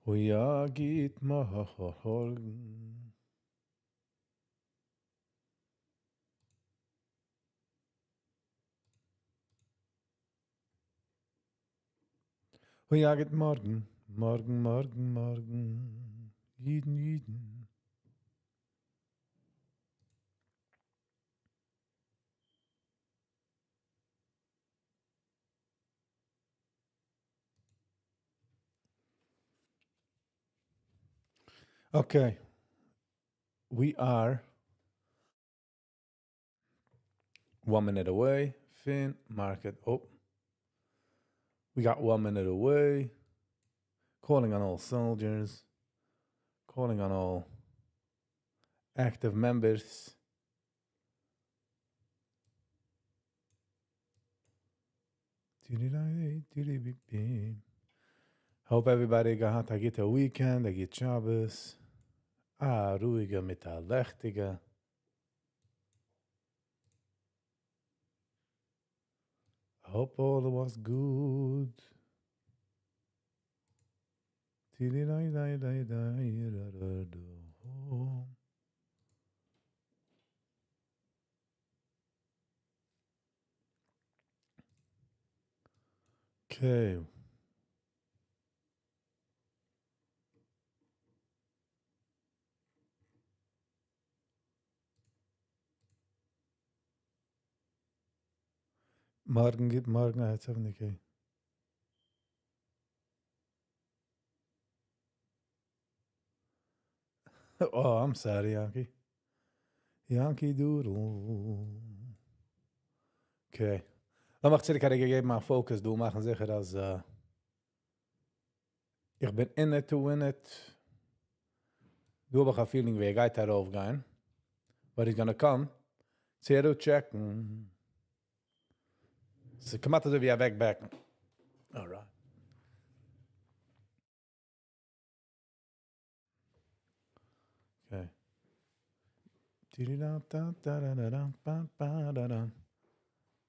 אוי יא, גוט מארגן. אוי יא, גוט מארגן, מארגן, מארגן, מארגן. אידן, אידן. Okay, we are 1 minute away. פון market. Oh, we got 1 minute away. Calling on all soldiers. Calling on all active members. Hope everybody געהאט א גוטע weekend, א גוט שבת. א רואיגע מיט א לעכטיגע. Hope all was good. Okay. מארגן, גוט מארגן, at 70K. Oh, I'm sorry, Yankee. Yankee Doodle. Okay. לאמיך צוריק געבן מיין focus, דא מאכן זיכער אז איך בין in it to win it. דא האב איך א feeling ווי ער גייט ארויפגיין. But he's gonna come. Zero checken. ס'קומט אזוי ווי אוועקבעקן. Alright. Okay.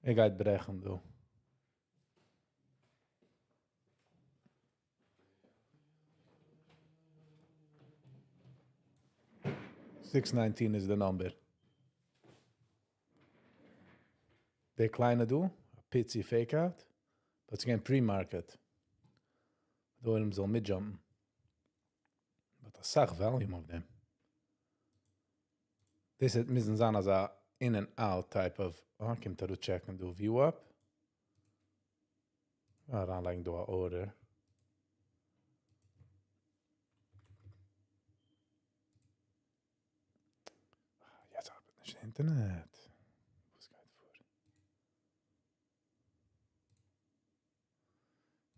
ער גייט ברעכן, דא. 619 is the number. דער קליינע דא, פיצי fake out, but it's again pre-market. דא עולם זאל מיט jump ן. But א סאך volume אויף דעם. דאס וועט מוזן זיין אזא in and out type of, oh, קומט ער check ן דא VWAP. אריינלייגן דא א order. יעצט ארבעט נישט אינטערנעט. וואס גייט פאר?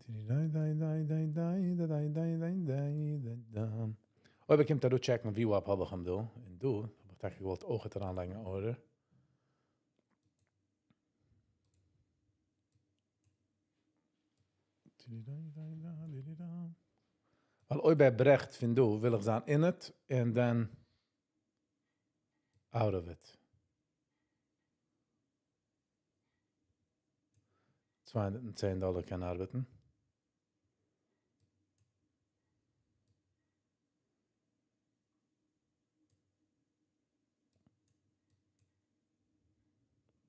דיי, דיי, דיי, דיי, דיי, דיי, דיי, דיי, דיי, דיי, דיי. אויב ער קומט דא check ן VWAP האב איך אים דא. און דא, האב איך טאקע געוואלט אויך אריינלייגן order. ווייל אויב ער ברעכט פון דא, וויל איך זיין in it and then out of it. 210 דאלאר קען ארבעטן.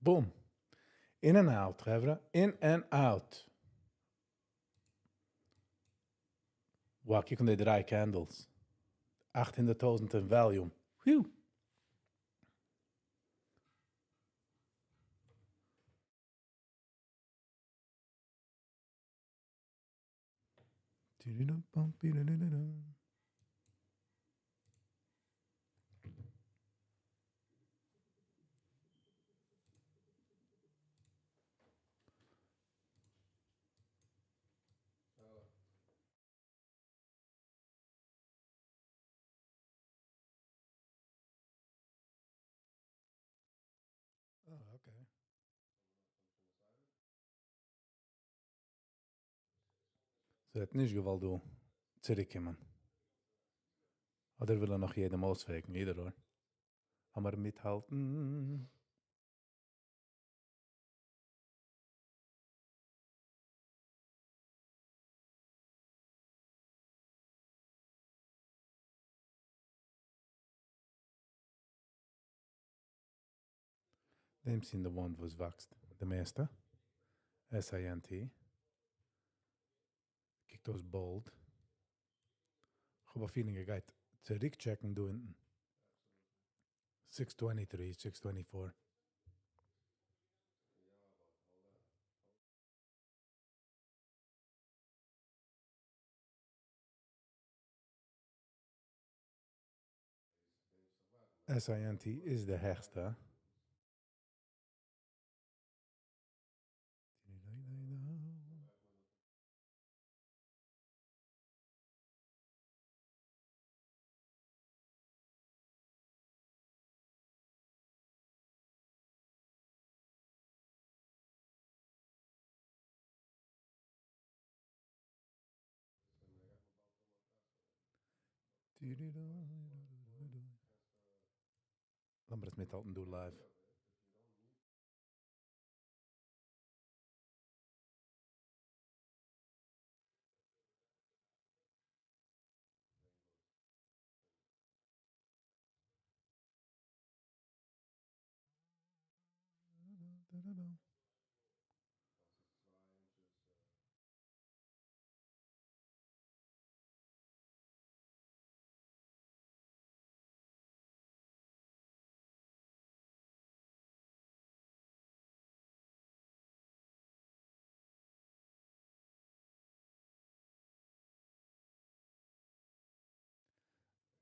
Boom. In and out, חברה. In and out. Wow, קוק אן די דריי candles. 800.000 in volume. Whew. Oh, okay. ס'האט נישט געוואלט דא צוריקקומען. אדער וויל ער נאך יעדעם אויספרעגן, יעדער אור. לאמיר מיטהאלטן. דעם זענען די one וואס וואקסט די מערסטע. SINT. קוקט אויס bold. איך האב א feeling ער גייט צוריק check ן דא אונטן. 623, 624. SINT איז די העכסטע. לאמיר עס מיטהאלטן דא live.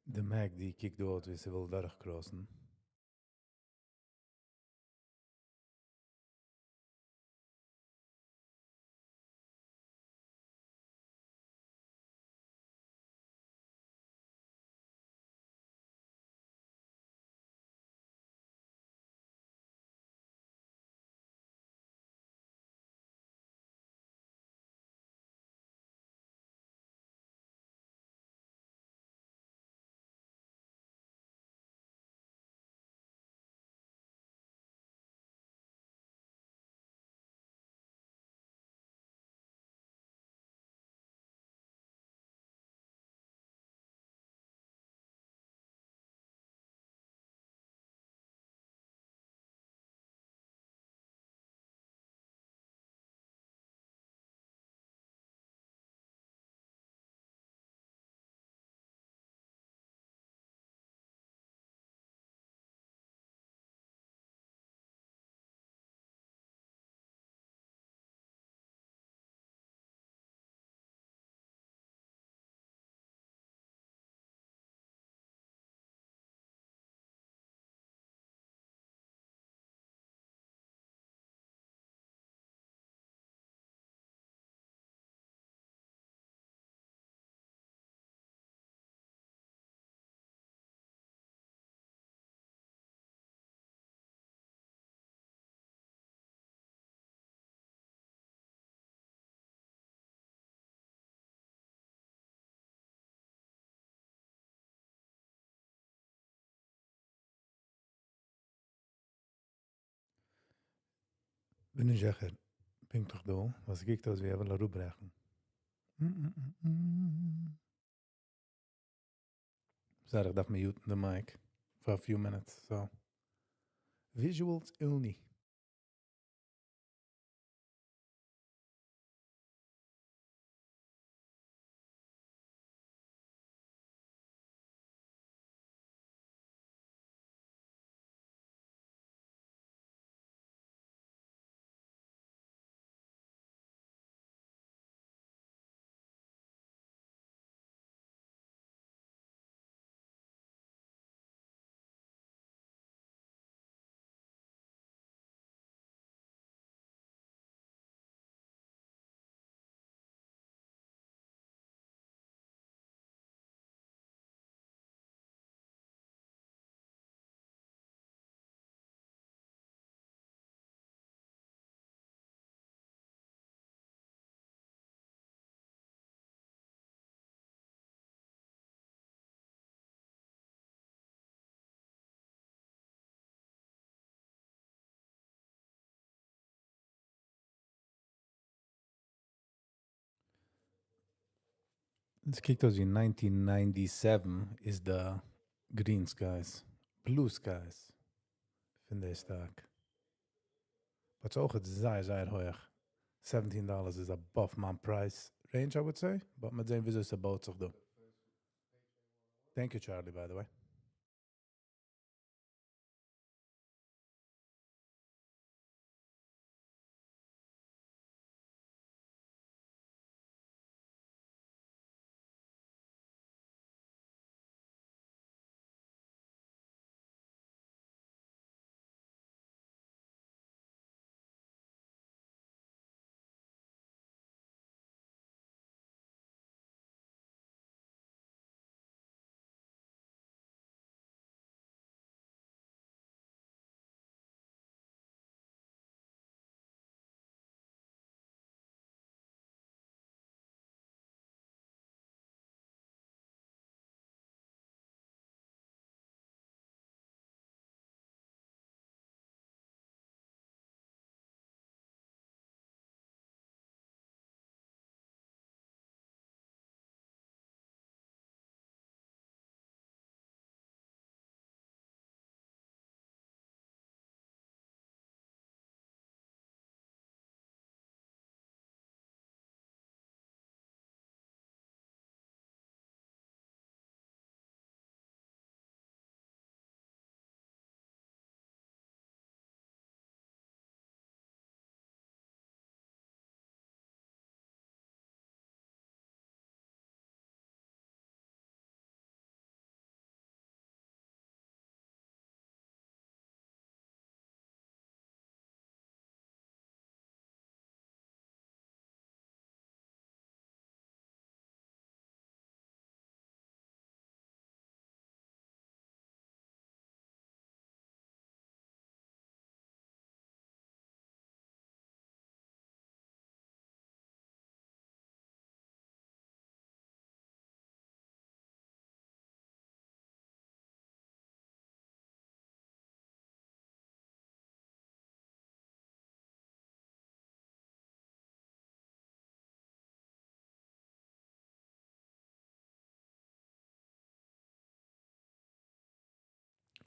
די MACD קוקט דא אויס ווי ס'וויל דורכ cross ן. בין נישט זיכער פונקטליך דא, וואס קוקט אויס ווי ער וויל אראפברעכן. Sorry, איך דארף mute ן די mic for a few minutes, so visuals only. עס קוקט אויס ווי 1997 איז די green skies, blue skies פון די stock. But ס'איז אויך זייער, זייער הויך. $17 is above my price range, I would say. But מ'עט זען, וויאזוי ס'בויט זיך דא. Thank you, Charlie, by the way.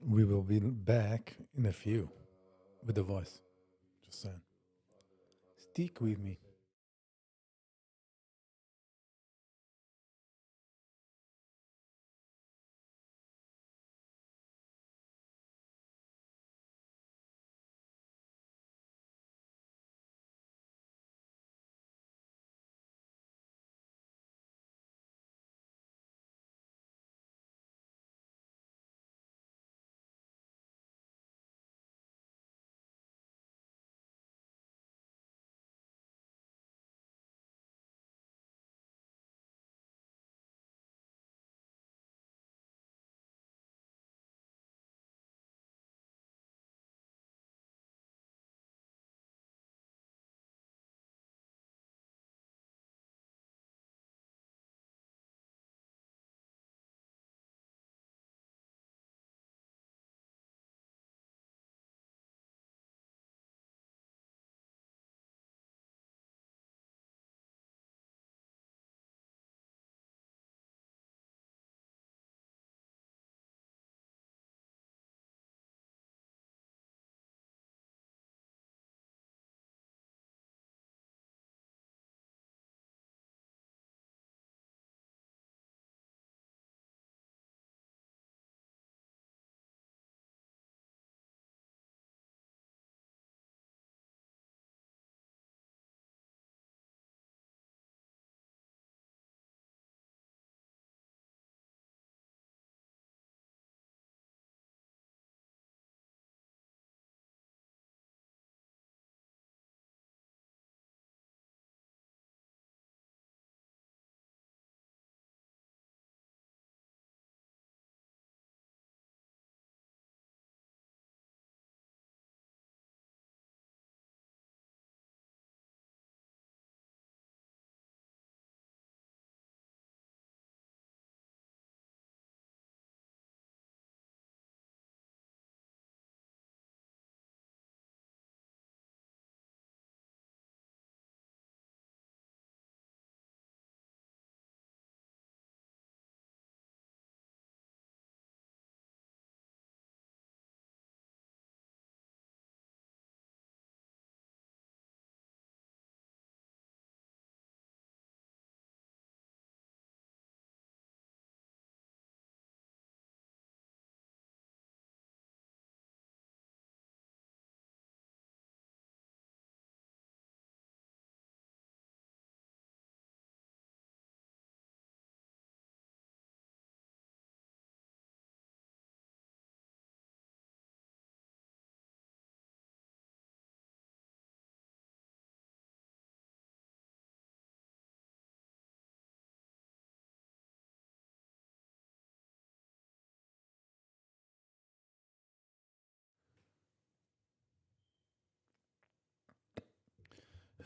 We will be back in a few with the voice. Just saying. Stick with me.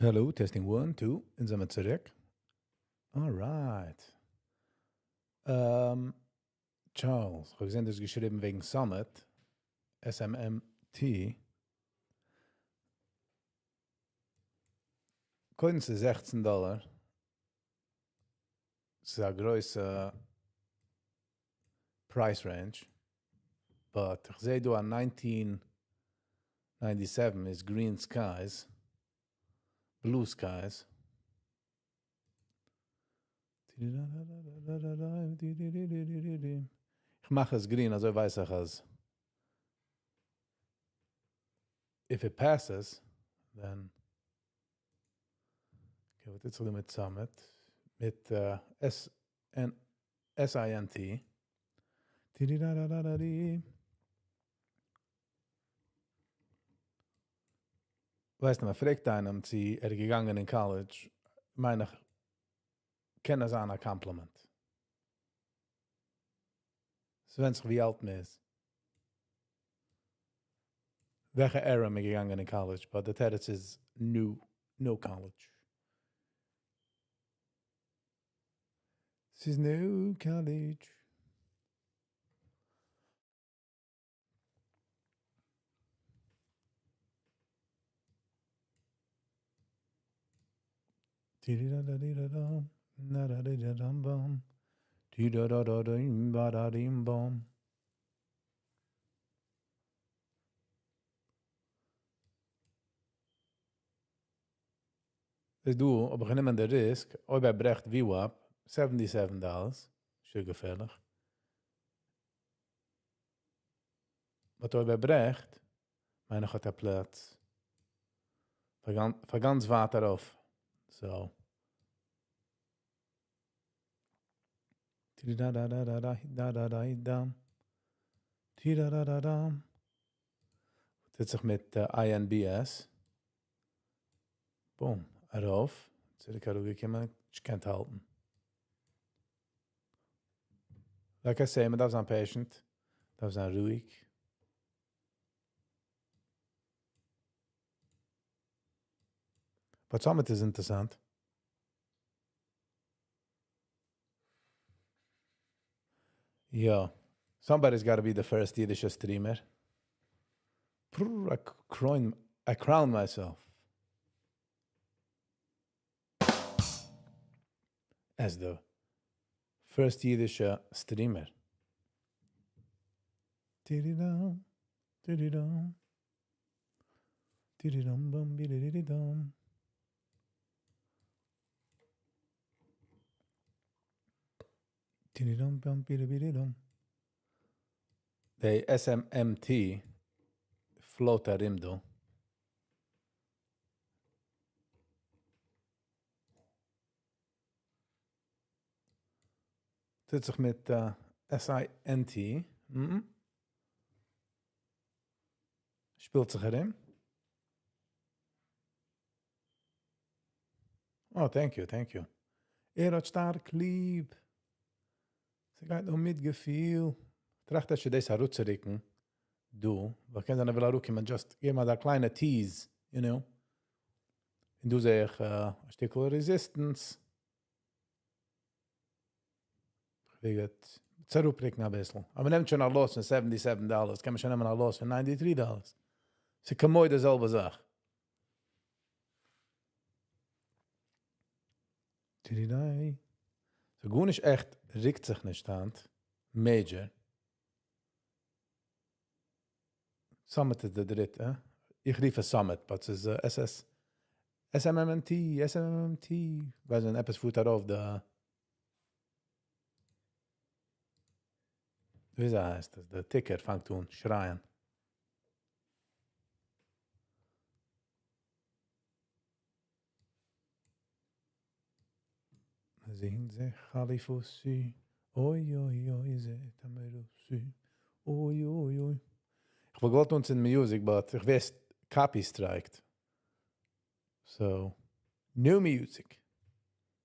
Hello, testing one, two, אונז זעמיר צוריק. Alright. Charles, כ'האב געזען דו האסט געשריבן וועגן Summit, SMMT. קודם ס'איז 16 דאלער. ס'איז א גרויסע price range. But איך זעה דא א 1997 איז green skies, blue skies. איך מאך עס green אזוי ווייס איך אז if it passes then. Okay, וואס טוט זיך דא מיט Summit? מיט S N S I N T. ווייסט מען פרעגט איינעם צו ער איז געגאנגען אין college, מיין איך קען עס זיין א compliment. ס'ווענדט זיך ווי אלט מען איז. וועלכע era מען געגאנגען אין college, but די תירוץ איז no, no college. ס'איז no college. איז דא, האב איך גענומען די risk, אויב ער ברעכט VWAP, 77 dollars, שוין געפערליך. But אויב ער ברעכט, מיין איך האט ער פלאץ פאר גאנץ ווייט ארויף. So. טוט זיך מיט INBS. Boom, ארויף, צוריק אראפגעקומען, נישט געקענט האלטן. Like I say, מען דארף זיין patient, דארף זיין רואיג. But Summit איז אינטערעסאנט. יא, somebody's got to be the first אידישע streamer. I crown, I crown myself as the first אידישע streamer. Tididum, tididum, tididum, bum, bidididum. Tididum, bum, bidididum. די SMMT float ארום דא. טוט זיך מיט SINT. שפילט זיך ארום. Oh, thank you, thank you. ער האט שטארק ליב. ס'גייט נאר מיט געפיל. טראכט אפשר דאס אראפצוריקן. דא, ווייל קען זיין ער וויל אראפקומען, just געב מיר א קליינע tease. און דא זעה איך א שטיקל resistance. איך וויל עס אראפריקן א ביסל. אבער מ'נעמט שוין א loss פון 77 dollars, קען מען שוין נעמען א loss פון 93 dollars. ס'איז כמו די זעלבע זאך. So גארנישט עכט ריקט זיך נישט היינט. Major. Summit איז די דריטע. איך רוף עס Summit, but ס'איז SS SMMT, SMMT. ווייל ווען עפעס פארט ארויף די ווי הייסט דאס? דער ticker פאנגט אן שרייען. זינגט זיך אוי אוי אוי, זעט אוי אוי אוי. איך וואלט געוואלט אנצינדן music, but איך ווייס copy striked. So, no music.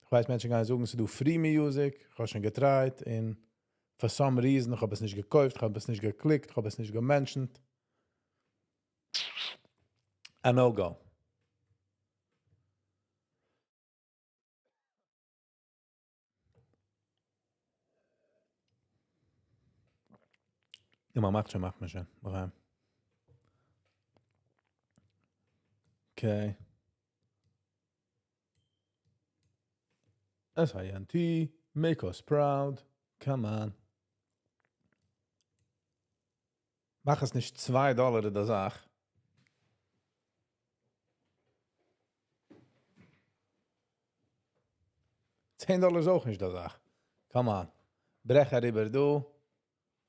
איך ווייס מענטשן גייען זאגן, ס'איז דא free music, איך האב שוין גע try ט, און for some reason, איך האב עס נישט געקויפט, איך האב עס נישט גע click ט, איך האב עס נישט גע mention ט. A no-go. יא, מען מאכט שוין, מאכט מען שוין. Okay. Okay. SINT, make us proud. Come on. מאך עס נישט 2 דאלער די זאך. 10 דאלער איז אויך נישט די זאך. Come on. ברעך אריבער דא.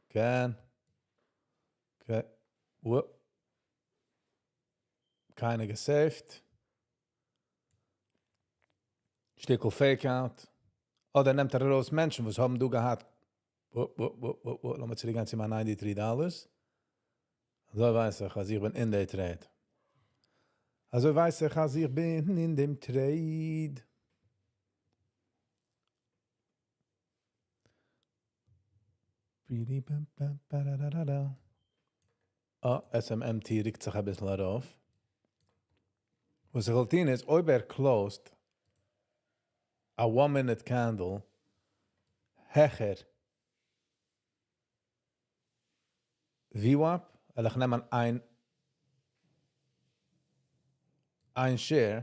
קען. Okay. Whoop. קיינער גע saved. שטיקל fake out. אדער נעמט ער ארויס מענטשן, וואס האבן דא געהאט. Whoop, whoop, whoop, whoop, whoop. לאמיר צוריק גיין צו מיין 93 dollars. אזוי ווייס איך, אז איך בין אין די trade. אזוי ווייס איך, אז איך בין אין דעם trade. אה, SMMT רוקט זיך א ביסל ארויף. וואס איך וויל טון איז, אויב ער closed a one minute candle העכער VWAP, וועל איך נעמען איין share,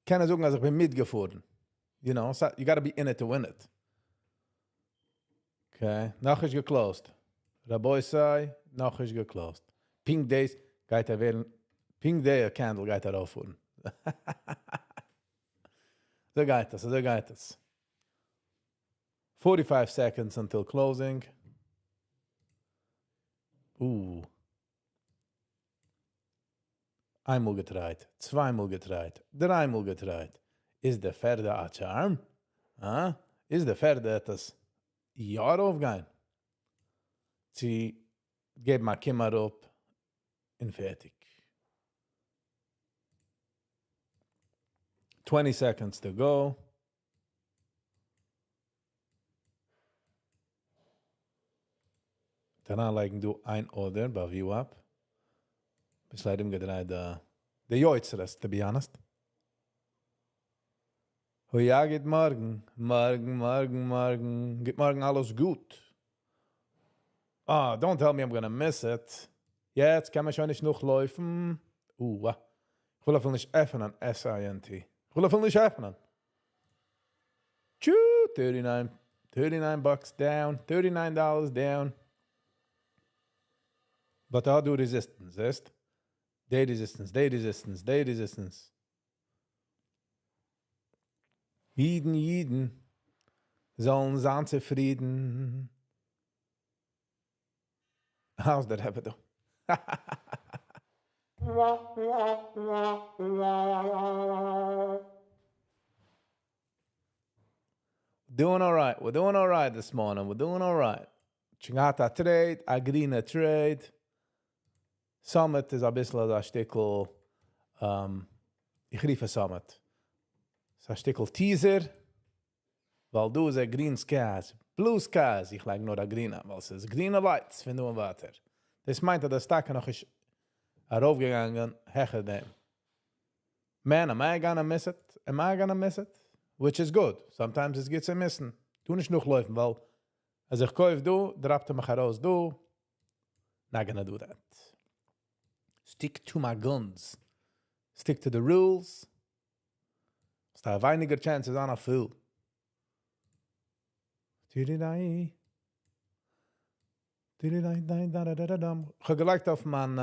קען ער זאגן, אז איך בין מיטגעפארן. So you gotta be in it to win it. Okay, נאך נישט גע closed. רבותי, נאך נישט גע closed. פונקט דאס גייט ער ווערן, פונקט דער candle גייט ער ארויפפארן. אזוי גייט עס, אזוי גייט עס. 45 seconds until closing. איינמאל גע tried, צוויי מאל גע tried, דריי מאל גע tried. איז דער פערדע א charm? אה? איז דער פערדע עטוואס יא ארויפגיין? זי געבן א קום אראפ און פערטיג. 20 seconds to go. דאן לייגן דא איין order ביי VWAP. ביסל ארומגעדרייט די יוצרות, to be honest. Oh ja, גוט מארגן. מארגן, מארגן, מארגן. גוט מארגן, אלעס גוט. Ah, don't tell me I'm gonna miss it. יעצט קען מען שוין נישט נאכלויפן. איך וויל אפילו נישט עפענען SINT. איך וויל אפילו נישט עפענען. Tschü, 39, 39 bucks down, $39 down. But I do resistance, זעסט? Day resistance, day resistance, day resistance. אידן, אידן זאלן זיין צופרידן. How's that happen though? Doing all right. We're doing all right this morning. We're doing all right. געהאט א trade, א גרינע trade. Summit איז א ביסל א שטיקל, איך רוף עס Summit. ס'איז א שטיקל teaser, ווייל דא איז א green skies, blue skies. איך לייג נאר א גרינע, ווייל עס איז גרינע lights, פון דא און ווייטער. דאס מיינט, אז דער stock נאך איז ארויפגעגאנגען, העכער דעם. Man, am I gonna miss it? Am I gonna miss it? Which is good. Sometimes it's גוט צו miss ן. טו נישט נאכלויפן, ווייל אז איך קויף דא, drop ט ער מיך ארויס דא. Not gonna do that. Stick to my guns. Stick to the rules. ס'דא ווייניגער chances אן א fool. Tididai. Tididai, dai, da, da, da, da, dam. איך האב געלייגט אויף מיין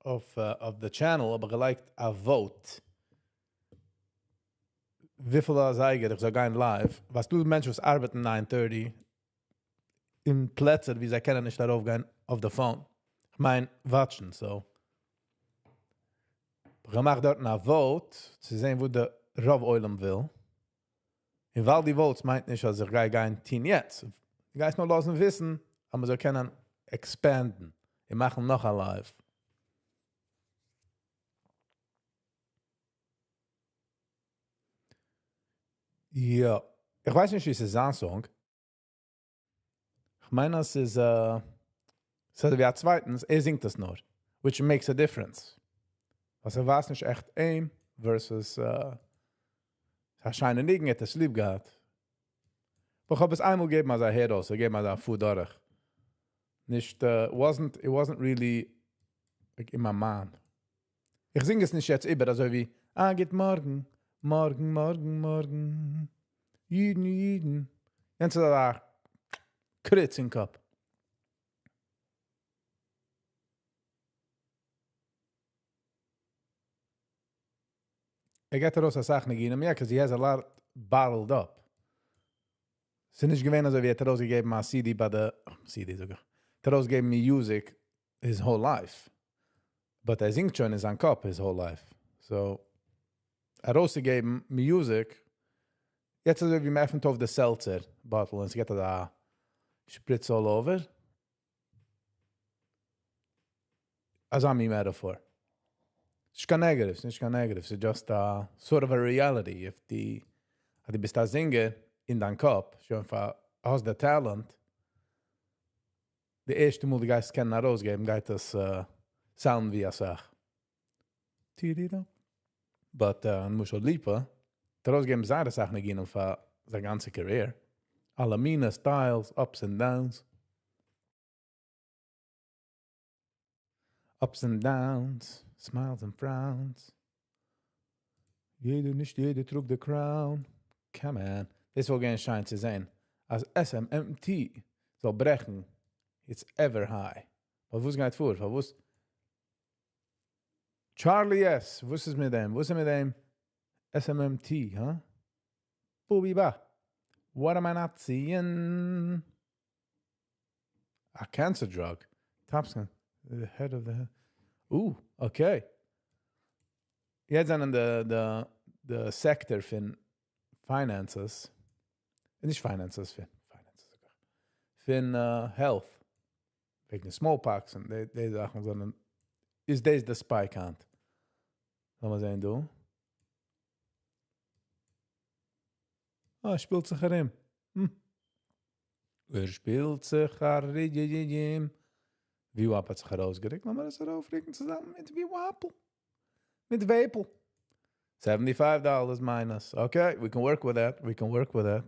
אויף the channel, האב איך געלייגט א vote. וויפיל אזייגער איך זאל גיין live. וואס דא מענטשן וואס ארבעטן 9:30 אין פלעצער, ווי זיי קענען נישט ארויפגיין אויף the phone. איך מיין, watch ן, so. איך מאך דארט א vote, צו זען, וואו דער רוב עולם וויל. און ווייל די votes מיינט נישט, אז איך גיי גיין טון יעצט. איך גיי עס נאר לאזן וויסן, אז מיר זאל קענען expand ן. מיר מאכן נאך א live. יא, איך ווייס נישט, ווי עס איז זיין song. איך מיין, עס איז, ס'איז ווי א צווייטנס, ער זינגט עס נאר. Which makes a difference. וואס ער ווייסט נישט עכט אים versus א שיינע ניגון האט עס ליב געהאט. איך האב עס איינמאל געגעבן, אז ער הערט אויס, ער געבן אז ער פארט דורך. נישט, wasn't, it wasn't really like in my mind. איך זינג עס נישט יעצט איבער אזוי ווי, אה, גוט מארגן, מארגן, מארגן, מארגן, אידן, אידן. יענץ איז א קריץ אין קאפ. ער געט ארויס אסאך ניגונים, yeah, cause he has a lot bottled up. ס'איז נישט געווען אזוי ווי ער האט ארויסגעגעבן א CD ביי די, CD זאג איך, האט ארויסגעגעבן music his whole life. But ער זינגט שוין אין זיין קאפ his whole life. So, ארויסגעגעבן music, יעצט אזוי ווי מען עפנט אויף די seltzer bottle און עס גייט דא שפריץ all over. אזא מין metaphor. ס'איז קיין negative, ס'איז נישט קיין negative, ס'איז just a sort of a reality. If די, אז דו ביסט א singer אין דיין קאפ, שוין פאר, האסט די talent, די ערשטע מאל דו גייסט קענען ארויסגעבן, גייט עס sound ווי א סאך. But למשל ליפא, האט ארויסגעגעבן זייער אסאך ניגונים פאר זיין גאנצע career. אלע מיני styles, ups and downs. Ups and downs, smiles and frowns. יעדער נישט יעדער טראגט the crown. Come on. דאס וואלט געווען שיין צו זען. אז SMMT זאל ברעכן, it's ever high. אבער וואס גייט פאר? פארוואס? Charlie S. וואס איז מיט דעם? וואס איז מיט דעם? SMMT, huh? Booby ba. What am I not seeing? A cancer drug. Topson, the head of the... Ooh, okay. יעצט זענען די, די, די sector פון finances, נישט finances, פון finances, פון health, וועגן smallpox און די, די זאכן זענען, איז דאס די spike היינט. לאמיר זען דא. אה, שפילט זיך ארום. ער שפילט זיך ארום. VWAP האט זיך ארויסגערוקט. לאמיר עס ארויפרוקן צוזאמען מיט VWAP. מיט ווייפל. $75 minus. Okay, we can work with that. We can work with that.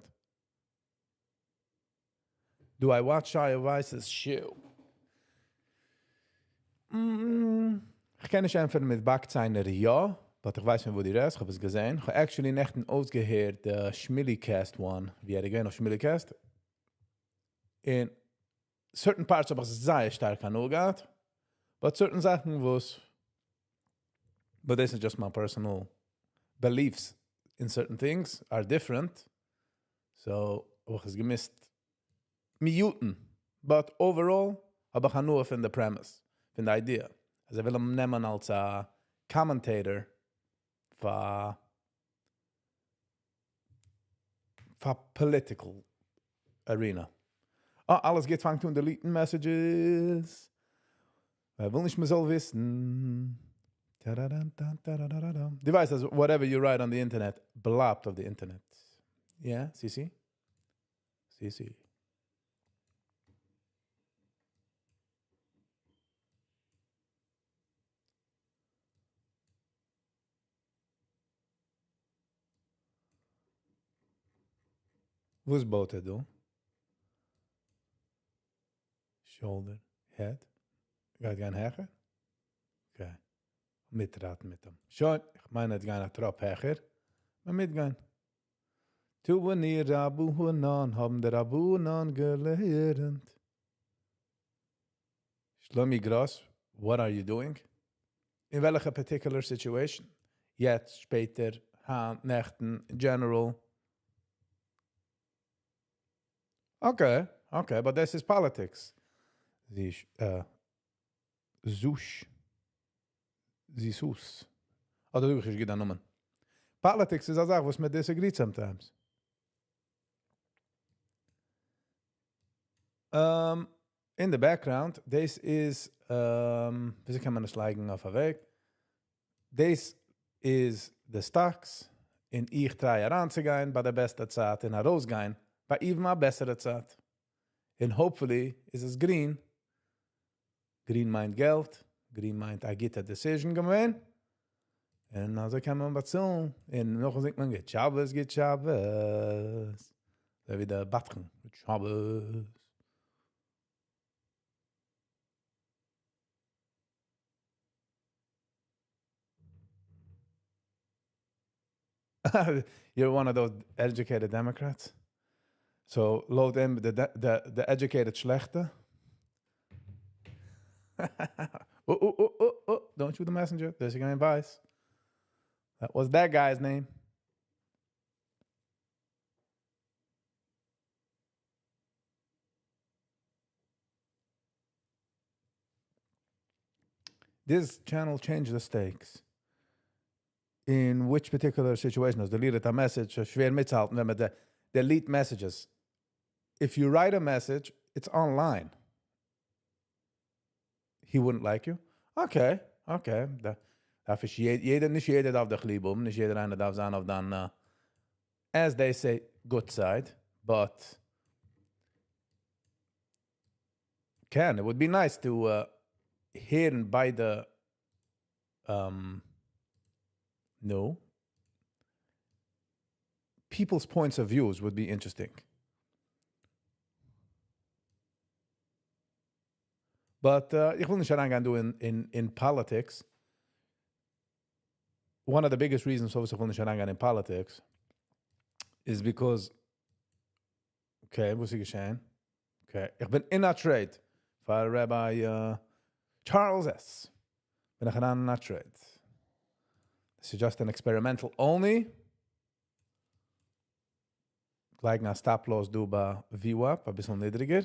Do I watch Shia Weiss's show? איך קען נישט ענטפערן מיט באקציינער יא, but איך ווייס פון וואו דו רעדסט, איך האב עס געזען. איך האב actually נעכטן אויסגעהערט די Shmili Cast one, ווי ער איז געווען אויף Shmili Cast. אין certain parts האב איך זייער שטארק הנאה געהאט, but certain זאכן וואס, but this is just my personal beliefs in certain things are different. So, האב איך עס געמוזט mute ן. But overall, האב איך הנאה פון the premise, פון the idea. אז ער וויל אים נעמען אלס א commentator פאר political arena. אה, אלעס גייט פאנגט אן delete ן messages. ער וויל נישט מען זאל וויסן. דו ווייסט, אז whatever you write on the internet בלייבט אויף the internet. Yeah, CC? CC. וואס בויט ער דא? Shoulder, head. גייט גיין העכער? Okay. מיטראטן מיט אים. שוין, איך מיין, ער גייט א טראפ העכער. מיר מיטגיין. תנו רבנן, האבן די רבנן געלערנט. Shlomi Gross, what are you doing? אין וועלכע particular situation? יעצט, שפעטער, היינט, נעכטן, in general? Okay, but this is politics. זוש. זיסוס. אדער דו ביסט גענומען. Politics איז א זאך וואס מען disagree sometimes. In the background, this is, וויאזוי קען מען עס לייגן אויף א וועג? This is the stocks. און איך try אריינצוגיין ביי די בעסטע צייט און ארויסגיין ביי even א בעסערע צייט. און hopefully איז עס green. Green מיינט געלט. Green מיינט א גוטע decision געווען. און אזוי קען מען באצאלן. און נאך זינגט מען גוט שבת, גוט שבת. אזוי ווי דער בדחן. גוט שבת. You're one of those educated Democrats? So לויט אים די די educated שלעכטע? אה אה אה אה, don't shoot the messenger, דאס איז געווען ווייס. That was that guy's name. This channel changed the stakes. In which particular situation? האסט deleted א message, שווער מיטצוהאלטן ווען מען delete messages. If you write a message, it's online. He wouldn't like you? Okay, okay. דארף איך יעדער, נישט יעדער דארף דיך ליב האבן, נישט יעדער איינער דארף זיין אויף דיין, as they say, good side, but קען, it would be nice to הערן ביידע, נו, people's points of views would be interesting. But איך וויל נישט אריינגיין דא אין politics. One of the biggest reasons פארוואס איך וויל נישט אריינגיין אין politics איז because, okay, וואס איז געשען? Okay, איך בין אין א trade פאר Rabbi Charles S. בין איך אריין אין א trade. This is just an experimental only. לייגן א stop loss דא ביי VWAP, אביסל נידריגער.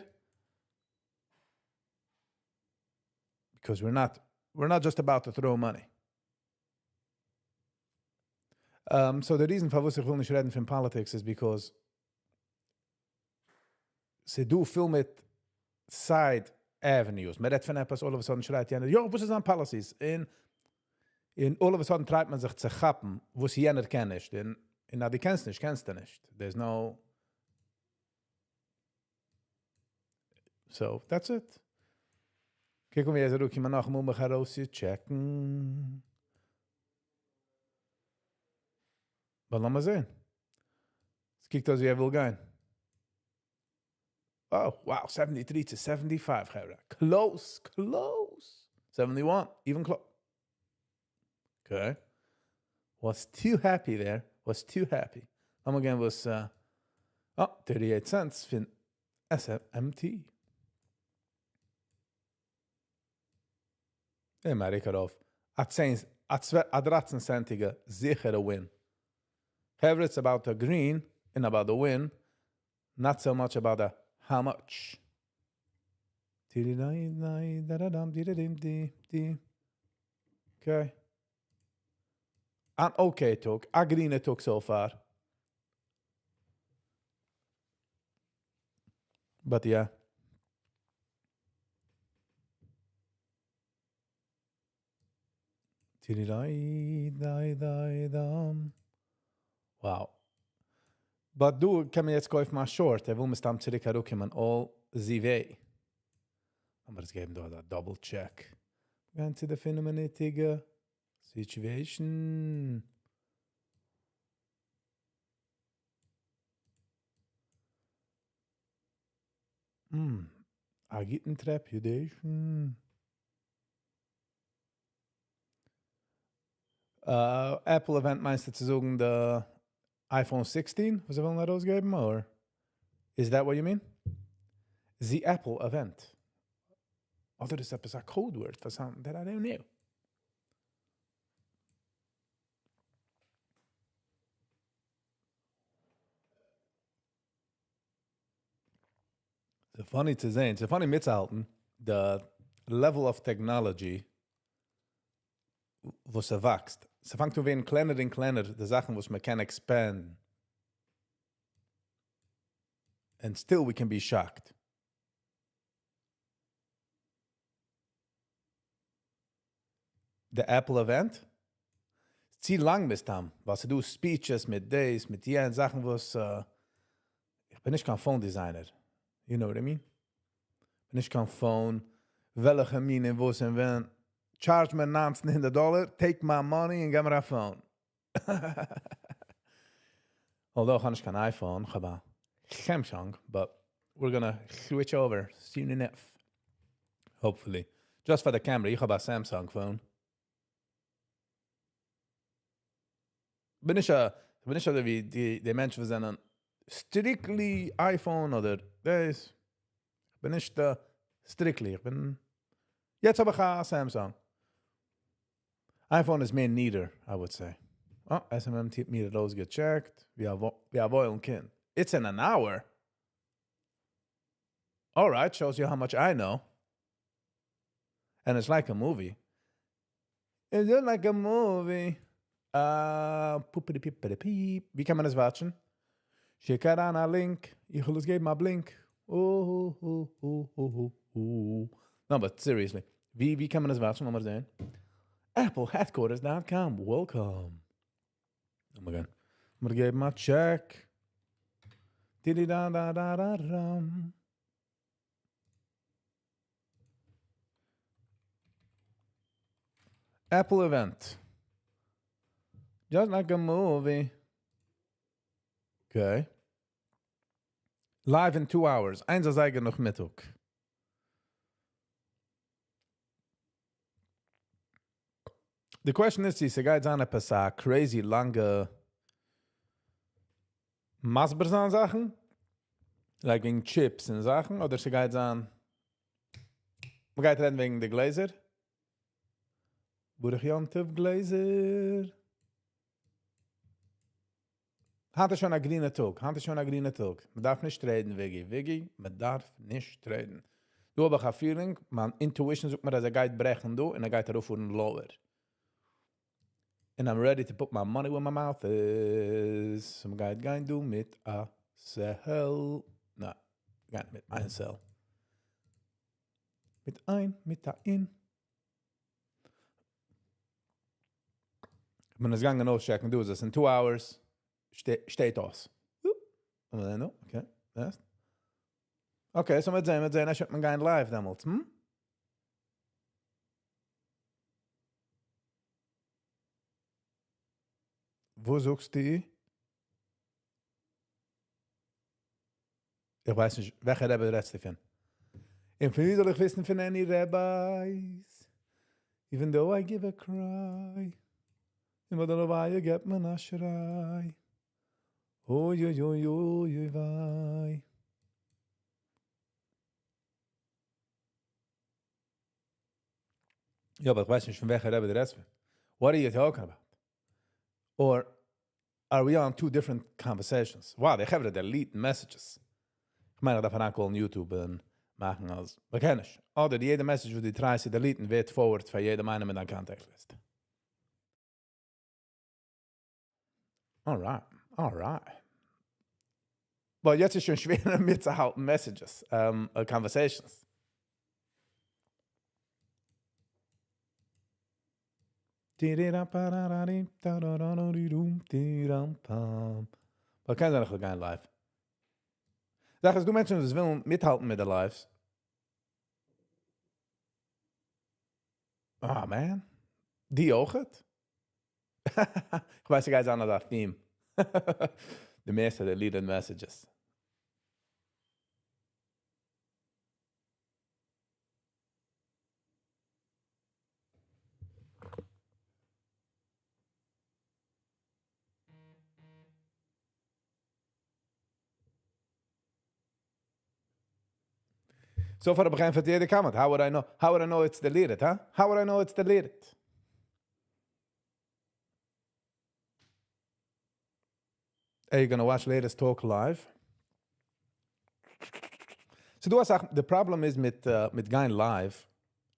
Because we're not just about to throw money. So the reason פארוואס איך וויל נישט רעדן פון politics is because ס'דא פיל מיט side avenues. מען רעדט פון עפעס, all of a sudden שרייט יענער, יא, וואס איז זיין policies? און all of a sudden טרייט מען זיך צו כאפן, וואס יענער קען נישט. און אז דו קענסט נישט, קענסטו נישט. There's no. So, that's it. קוק ווי ער איז אראפגעקומען נאכאמאל מיך ארויסצוטשעקן. But לאמיר זען. עס קוקט אויס ווי ער וויל גיין. Oh, wow, 73 to 75, חברה. Close, close. 71, even close. Okay. Was too happy there. Was too happy. לאמיר גיין וואס, oh, 38 cents פון SMT. אמעריקע ארויף. א 10, א 2, א 13 סענטיגע זיכערע win. However, it's about the green and about the win, not so much about the how much. Okay. An okay טאג, א גרינע טאג so far. But yeah. Wow. But דא קען מען יעצט קויפן א short, ער וויל מסתם צוריק אראפקומען all the way. אבער עס געבן דא א double check. גיין צו די פינף-מינוטיגע situation. א גוטן trepidation. Apple event מיינסטו צו זאגן די iPhone 16, וואס זיי ווילן ארויסגעבן, or is that what you mean? The Apple event. אדער איז עפעס א code word for something that I don't know. It's funny צו זען, it's funny מיטצוהאלטן, the level of technology וואס ער וואקסט. ס'פאנגט אן ווערן קלענער און קלענער, די זאכן וואס מען קען expand. And still we can be shocked. The Apple event? צו לאנג מסתם, ווייל ס'דא speeches מיט דאס, מיט יענע זאכן וואס, איך בין נישט קיין phone designer. You know what I mean? בין נישט קיין phone, וועלכע מין און וואס און ווען. Charge מיר 1900 דאלער, take my money און געב מיר א phone. Although איך האב נישט קיין iPhone, איך האב א Samsung, but we're gonna switch over soon enough. Hopefully. Just for the camera, איך האב א Samsung phone. בין נישט א איך בין נישט אזוי ווי די די מענטשן וואס זענען strictly iPhone אדער דאס. איך בין נישט strictly, איך בין יעצט האב איך א Samsung. iPhone איז מער neater, I would say. אה, SMMT האט מיר ארויסגעטשעקט, ווי א ווי א וואוילן קינד. It's in an hour. Alright, shows you how much I know. And it's like a movie. It's just like a movie. אה, פופעדי פיפעדי פיפ. ווי קען מען עס watch ן? שיק אריין א link. איך וויל עס געבן א blink. Oh. No, but seriously. ווי, ווי קען מען עס watch ן? לאמיר זען. AppleHeadquarters.com. Welcome. Oh my God. מיר געבן א check. Di da da da da ram. Apple event. Just like a movie. Okay. Live in 2 hours. 1 אזייגער נאכמיטאג. The question is, ס'גייט זיין עפעס א crazy לאנגע מסביר זיין זאכן? Like וועגן chips און זאכן? אדער ס'גייט זיין... מ'גייט רעדן וועגן די גלעזער? ברוך יום טוב גלעזער. היינט איז שוין א גרינע טאג. היינט איז שוין א גרינע טאג. מען דארף נישט רעדן, Wiggy. Wiggy, מען דארף נישט רעדן. דא האב איך א feeling, מיין intuition זאגט מיר, אז ער גייט ברעכן דא און ער גייט ארויפפארן lower. And I'm ready to put my money where my mouth is. מען גייט גיין דא מיט א sell. נא, גייט מיט איין sell. מיט איין, מיט א אין. מען איז געגאנגען אויסטשעקן, דא איז עס in 2 hours שטייט אויס. Okay, yes. Okay, so מיר זען, מיר זען, אפשר וועט מען גיין live דעמאלטס, hm? וואו זאגסטו? איך ווייס נישט, וועלכע רבי רעדסטו פון? און פון ווי זאל איך וויסן פון any rabbis? Even though I give a cry. און ביי די לוויה געבט מען א שריי. אוי אוי אוי אוי אוי וויי. יא, אבער איך ווייס נישט פון וועלכע רבי דו רעדסט פון. What are you talking about? Or are we on two different conversations? Wow, די חברה delete messages. איך מיין, איך דארף אריינ call ן YouTube און מאכן אז מ'קען נישט. אדער יעדע message וואס דו try סט צו delete ן ווערט forward פאר יעדעם איינעם אין דיין contact list. Alright, alright. But יעצט איז שוין שווער מיטצוהאלטן messages, conversations. But קען זיין איך וועל גיין live. זאג, אז דא מענטשן וואס ווילן מיטהאלטן מיט די lives. Ah, man. די אויכעט? איך ווייס, ס'גייט זיין אזא theme. די מערסטע deleted messages. So far האב איך געענטפערט יעדע comment. How would I know? How would I know it's deleted, huh? How would I know it's deleted? Are you gonna watch latest talk live? So דו האסט, the problem is מיט, מיט גיין live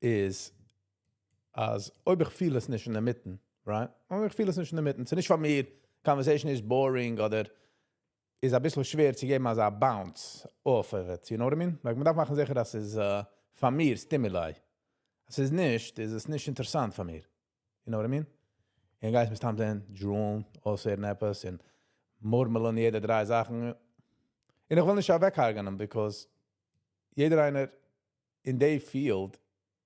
איז, אז אויב איך feel עס נישט אין דער מיטן, right? אויב איך feel עס נישט אין דער מיטן, ס'איז נישט פאר מיר, conversation איז boring אדער איז א ביסל שווער צו געבן אזא bounce off of it, you know what I mean? Like, מען דארף מאכן זיכער, אז ס'איז פאר מיר stimuli. אז ס'איז נישט, איז עס נישט אינטערעסאנט פאר מיר. You know what I mean? און גייסט מסתם זען, drool ן, אויסהערן עפעס, און מורמלען יעדע דריי זאכן. און איך וויל נישט אוועקהרגענען, because יעדער איינער אין די field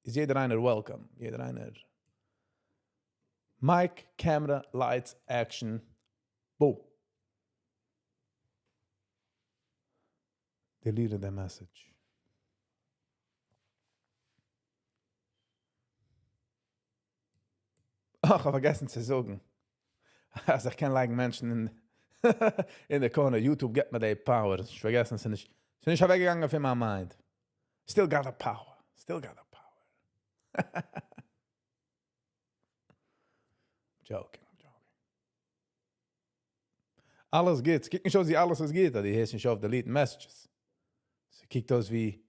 איז יעדער איינער welcome. יעדער איינער. Mic, camera, lights, action. Boom. Deleted the message. אך, איך האב פארגעסן צו זאגן. אז איך קען לייגן מענטשן אין אין די corner, YouTube געט מיר די power. איך פארגעסן, ס'איז נישט, ס'איז נישט אוועקגעגאנגען פון מיין mind. Still got the power. Still got the power. Joking, joking. אלעס גוט. ס'קוקט נישט אויס ווי אלעס איז גוט, אבער דו הערסט נישט אויף delete messages. ס'קוקט אויס ווי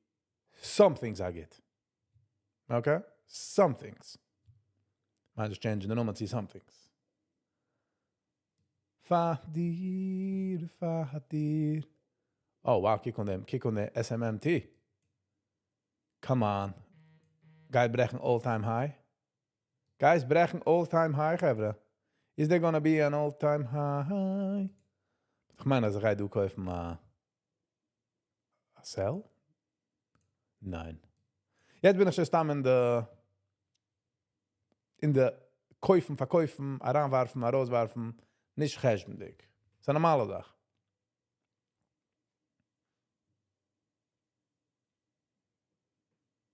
some things are good. Okay? Some things. מיין just change די נאמען צו some things. פאר דיר, פאר דיר. Oh, wow, קוק אן דעם, קוק אן דעם SMMT. Come on. גייט ברעכן all-time high. Guys, ברעכן all-time high, חברה. Is there gonna be an all-time high? איך מיין, אז איך גיי דא קויפן א sell? ניין. יעצט בין איך שוין סתם אין די קויפן, פארקויפן, אריינווארפן, ארויסווארפן, נישט חשבונ'דיג. ס'איז א נארמאלע זאך.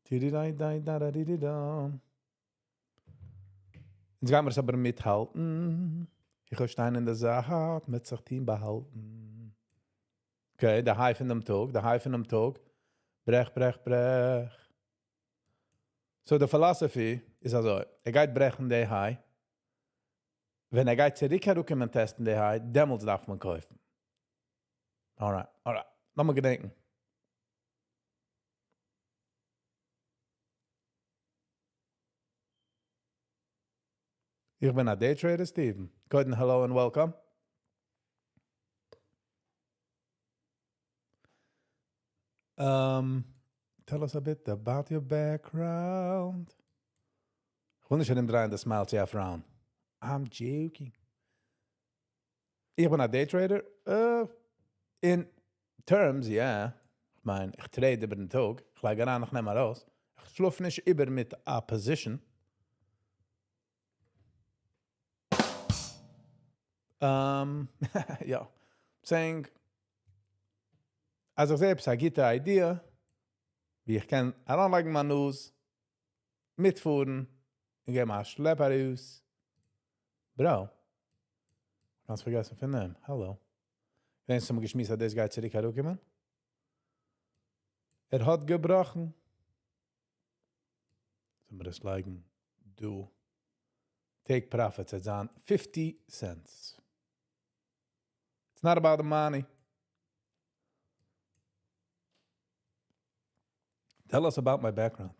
טירי-דיי-דיי-דא-דא-די-די-דאם. יעצט גייען מיר עס אבער מיטהאלטן. איך וועל שטיין אין די זייט, מיט זיך טון באהאלטן. Okay, די high פון דעם טאג, די high פון דעם טאג. ברעך, ברעך, ברעך. So, די philosophy איז אזוי, ער גייט ברעכן די high. ווען ער גייט צוריק אראפקומען test ן די high, דעמאלטס דארף מען קויפן. Alright. לאמיר געדענקען. איך בין א day trader, Steven. קודם, hello and welcome. Tell us a bit about your background. איך וויל נישט ארומדרייען די smile צו א frown. I'm joking. איך בין א day trader? In terms, yeah. איך מיין, איך trade איבער דעם טאג. איך לייג אריין, איך נעם ארויס. איך שלאף נישט איבער מיט א position. Yeah. Saying, אז איך זע עפעס א גוטע idea, ווי איך קען אריינלייגן מיין נאז, מיטפארן, און געבן א שלעפ ארויס. Bro, גאנץ פארגעסן פון דעם. Hello. געדענקסט האבן מיר געשמועסט, אז דאס גייט צוריק אראפקומען? ער האט געבראכן. זאלן מיר דאס לייגן? דא. Take profits, it's on 50 cents. It's not about the money. Tell us about my background.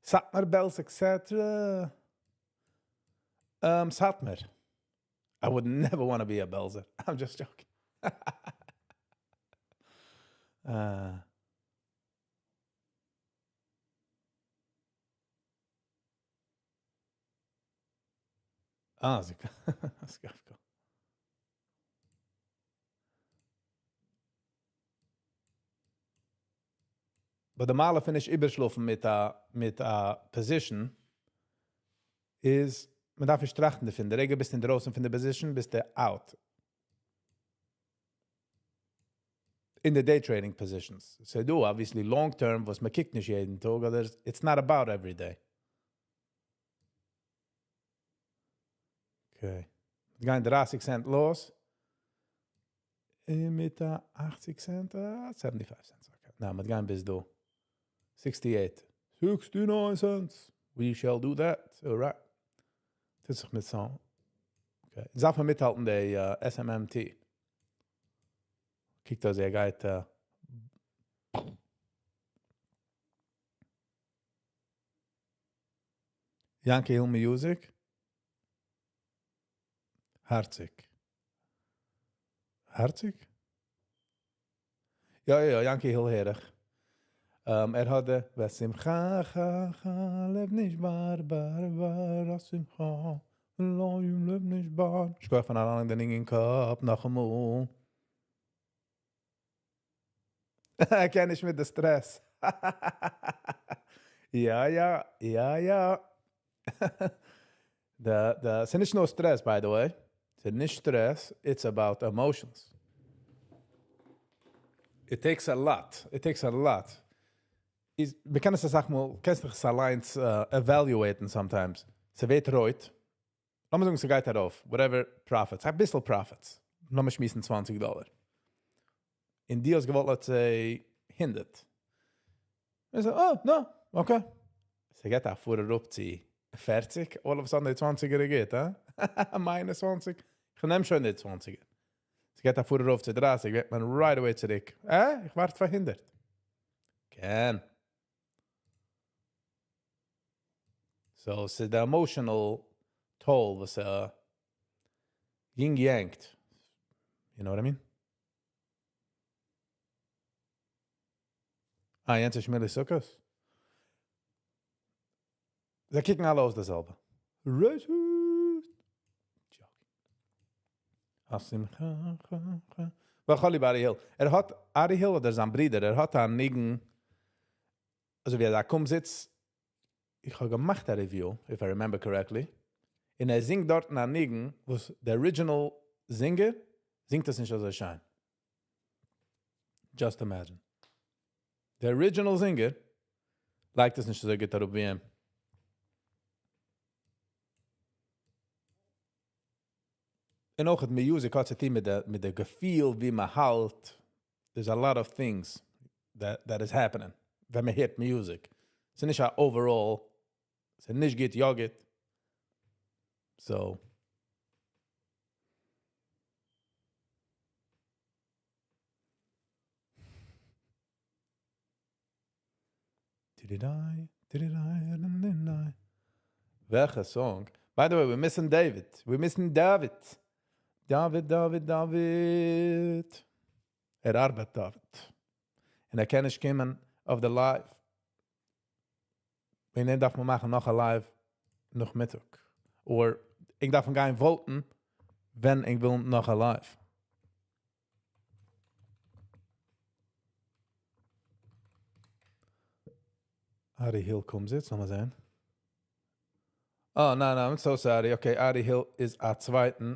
Satmar, Belz, etc. Satmar. I would never want to be a Belzer. I'm just joking. Ah, זי סקאפקא. But די מעלה פון נישט איבערשלאפן מיט א position איז, מען דארף נישט טראכטן דערפון. די רגע ביסט אינדרויסן פון די position, ביסטו out. In the day trading positions. So דא, obviously, long term, וואס מען קוקט נישט יעדן טאג, אדער it's not about every day. Okay. מיר גייען 30 cent loss. מיט 80 cent, 75 cents. Okay. נא, מיר גייען ביז דא. 68. 69 cents. We shall do that. Alright. דאס איז מיט סאנג. Okay. דארף מען מיטהאלטן, די SMMT. קוקט אויס, ער גייט. Yankee Hill Music. הארציג. הארציג? יא, Yankee Hill הער איך. ער האט די ושמחה חה חה לב נשבר בר בר השמחה לא לב נשבר. איך גיי פון אריין אין די ניגון קאפ נאכאמאל. איך קען נישט מיט די stress. יא. The, ס'איז נישט נאר stress, by the way. ס'איז נישט stress, it's about emotions. It takes a lot. It takes a lot. איז, מיר קענען עס, זאג מאל, קענסט דיך עס אליינס evaluate sometimes. ס'ווערט רויט. לאמיר זאגן ס'גייט ארויף, whatever profits, אביסל profits, לאמיר שמועסן 20 דאלער. און דו האסט געוואלט let's say 100. איך זאג, oh, no, okay. ס'גייט א פאר אראפ צו 40, all of a sudden די 20ער גייט, הא? מיינע 20. איך נעם שוין די 20ער. ס'גייט א פאר ארויף צו 30, גייט מען right away צוריק. אה? איך ווארט פאר 100. קען. So, ס'איז די emotional toll וואס yin yang't. You know what I mean? אה, יענץ איז שמילי סוכות? זיי קוקן אלע אויס דאס זעלבע. Racist! איך האב ליב ארי היל. ער האט, ארי היל אדער זיין ברודער, ער האט א ניגון, אזוי ווי א קומזיץ, איך האב געמאכט א review, if I remember correctly, און ער זינגט דארט א ניגון, וואס דער original singer זינגט עס נישט אזוי שיין. Just imagine. The original singer לייגט עס נישט אזוי גוט אראפ ווי אים. און אויך music האט צו טון מיט די געפיל ווי מען האלט. There's a lot of things that is happening ווען מען הערט music. ס'איז נישט א overall, ס'איז נישט גוט, יא גוט. So. וועלכע song? By the way, we're missing David. We're missing David. David, David, David. ער ארבעט, David. און ער קען נישט קומען אויף די live. וועגן דעם דארף מען מאכן נאך א live נאכמיטאג. אדער איך דארף גיין vote ן, ווען איך וויל נאך א live. Ari Hill קומזיץ, לאמיר זען. Oh, no, no, I'm so sorry. Okay, Ari Hill איז א צווייטן.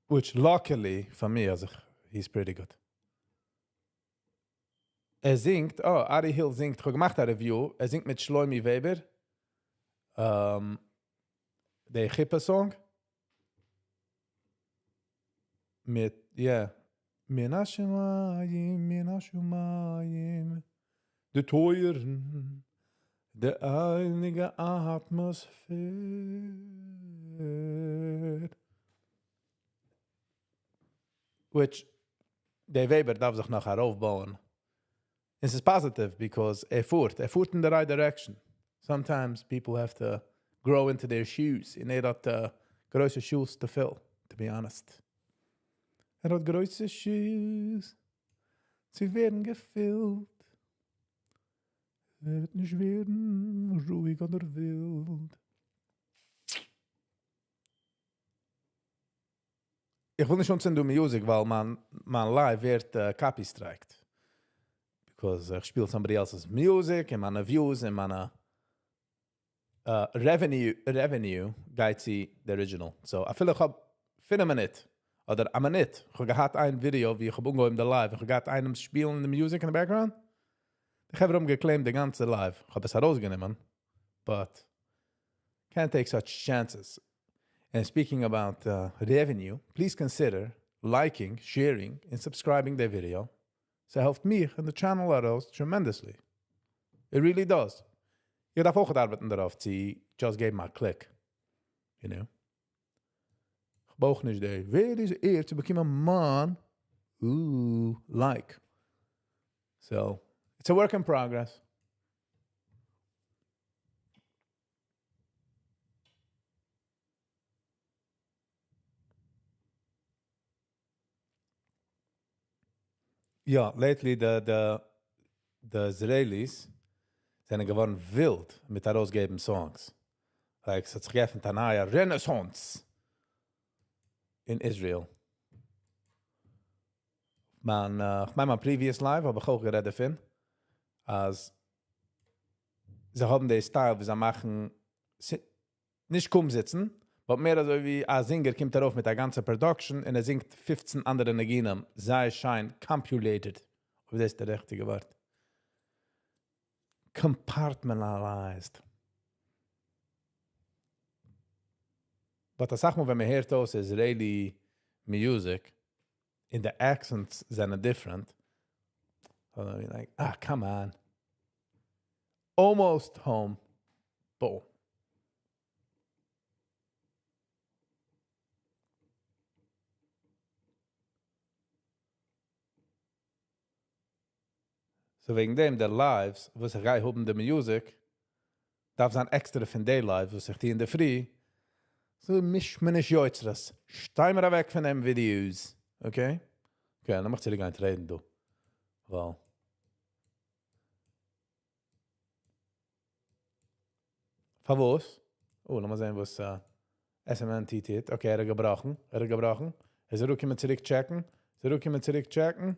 Which luckily for me, also, he's pretty good. ער זינגט, oh, Ari Hill זינגט, איך האב געמאכט א review, ער זינגט מיט Shlomi Weber, די חופה song. מיט, yeah. מן השמים, מן השמים, די טויערן, די הייליגע atmosphere. Which, דער Weber דארף זיך נאך ארויפבויען. This is positive because ער פארט in the right direction. Sometimes people have to grow into their shoes. און ער האט גרויסע shoes to fill, to be honest. ער האט גרויסע shoes צו ווערן געפילט. ער וועט נישט ווערן רואיג אדער ווילד. איך וויל נישט אנצינדן music, ווייל מיין live ווערט copy striked. Because איך שפיל somebody else's music, און מיינע views, און מיינע revenue גייט צו the original. So, אפילו איך האב 5 מינוט, אדער א מינוט, איך האב געהאט איין video, ווי איך האב אנגעהויבן די live, איך האב געהאט איינעם שפילן די music in the background. איך האב אים גע claimed די גאנצע live. איך האב עס ארויסגענומען, but can't take such chances. And speaking about revenue, please consider liking, sharing, and subscribing the video. ס'העלפט מיר און the channel ארויס tremendously. It really does. איך דארף אויך ארבעטן דערויף צו just געבן א click. You know? איך ברויך נישט די. ווער איז ער צו באקומען מיין like. So, it's a work in progress. יא, lately the Israelis זענען געווארן ווילד מיט ארויסגעבן songs. Like, עס האט זיך געעפנט א נייע Renaissance in Israel. איך מיין, מיין previous live האב איך אויך גערעדט דערפון, אז זיי האבן די style, ווי זיי מאכן, נישט קומזיצן, but מער אזוי ווי א singer קומט ארויף מיט א גאנצע production און ער זינגט 15 אנדערע ניגונים, זייער שיין, compulated. אויב דאס איז דער ריכטיגע ווארט. Compartmentalized. But אסאך מאל ווען מען הערט אויס Israeli music, און די accents זענען different, so I'll be like, ah, come on. Almost home. Boom. So וועגן דעם, די lives, וואס איך גיי האבן די music, דארף זיין עקסטער פון די live, וואס איך טו אינדערפרי. So מיש מיר נישט יוצרות. שטיי מיר אוועק פון דעם videos. Okay? Okay, לאמיך צוריק גיין traden דא. Well. פארוואס? Oh, לאמיר זען, וואס SMNT טוט. Okay, ער האט געבראכן. ער האט געבראכן. ער איז אראפגעקומען צוריק checken. ער איז אראפגעקומען צוריק checken.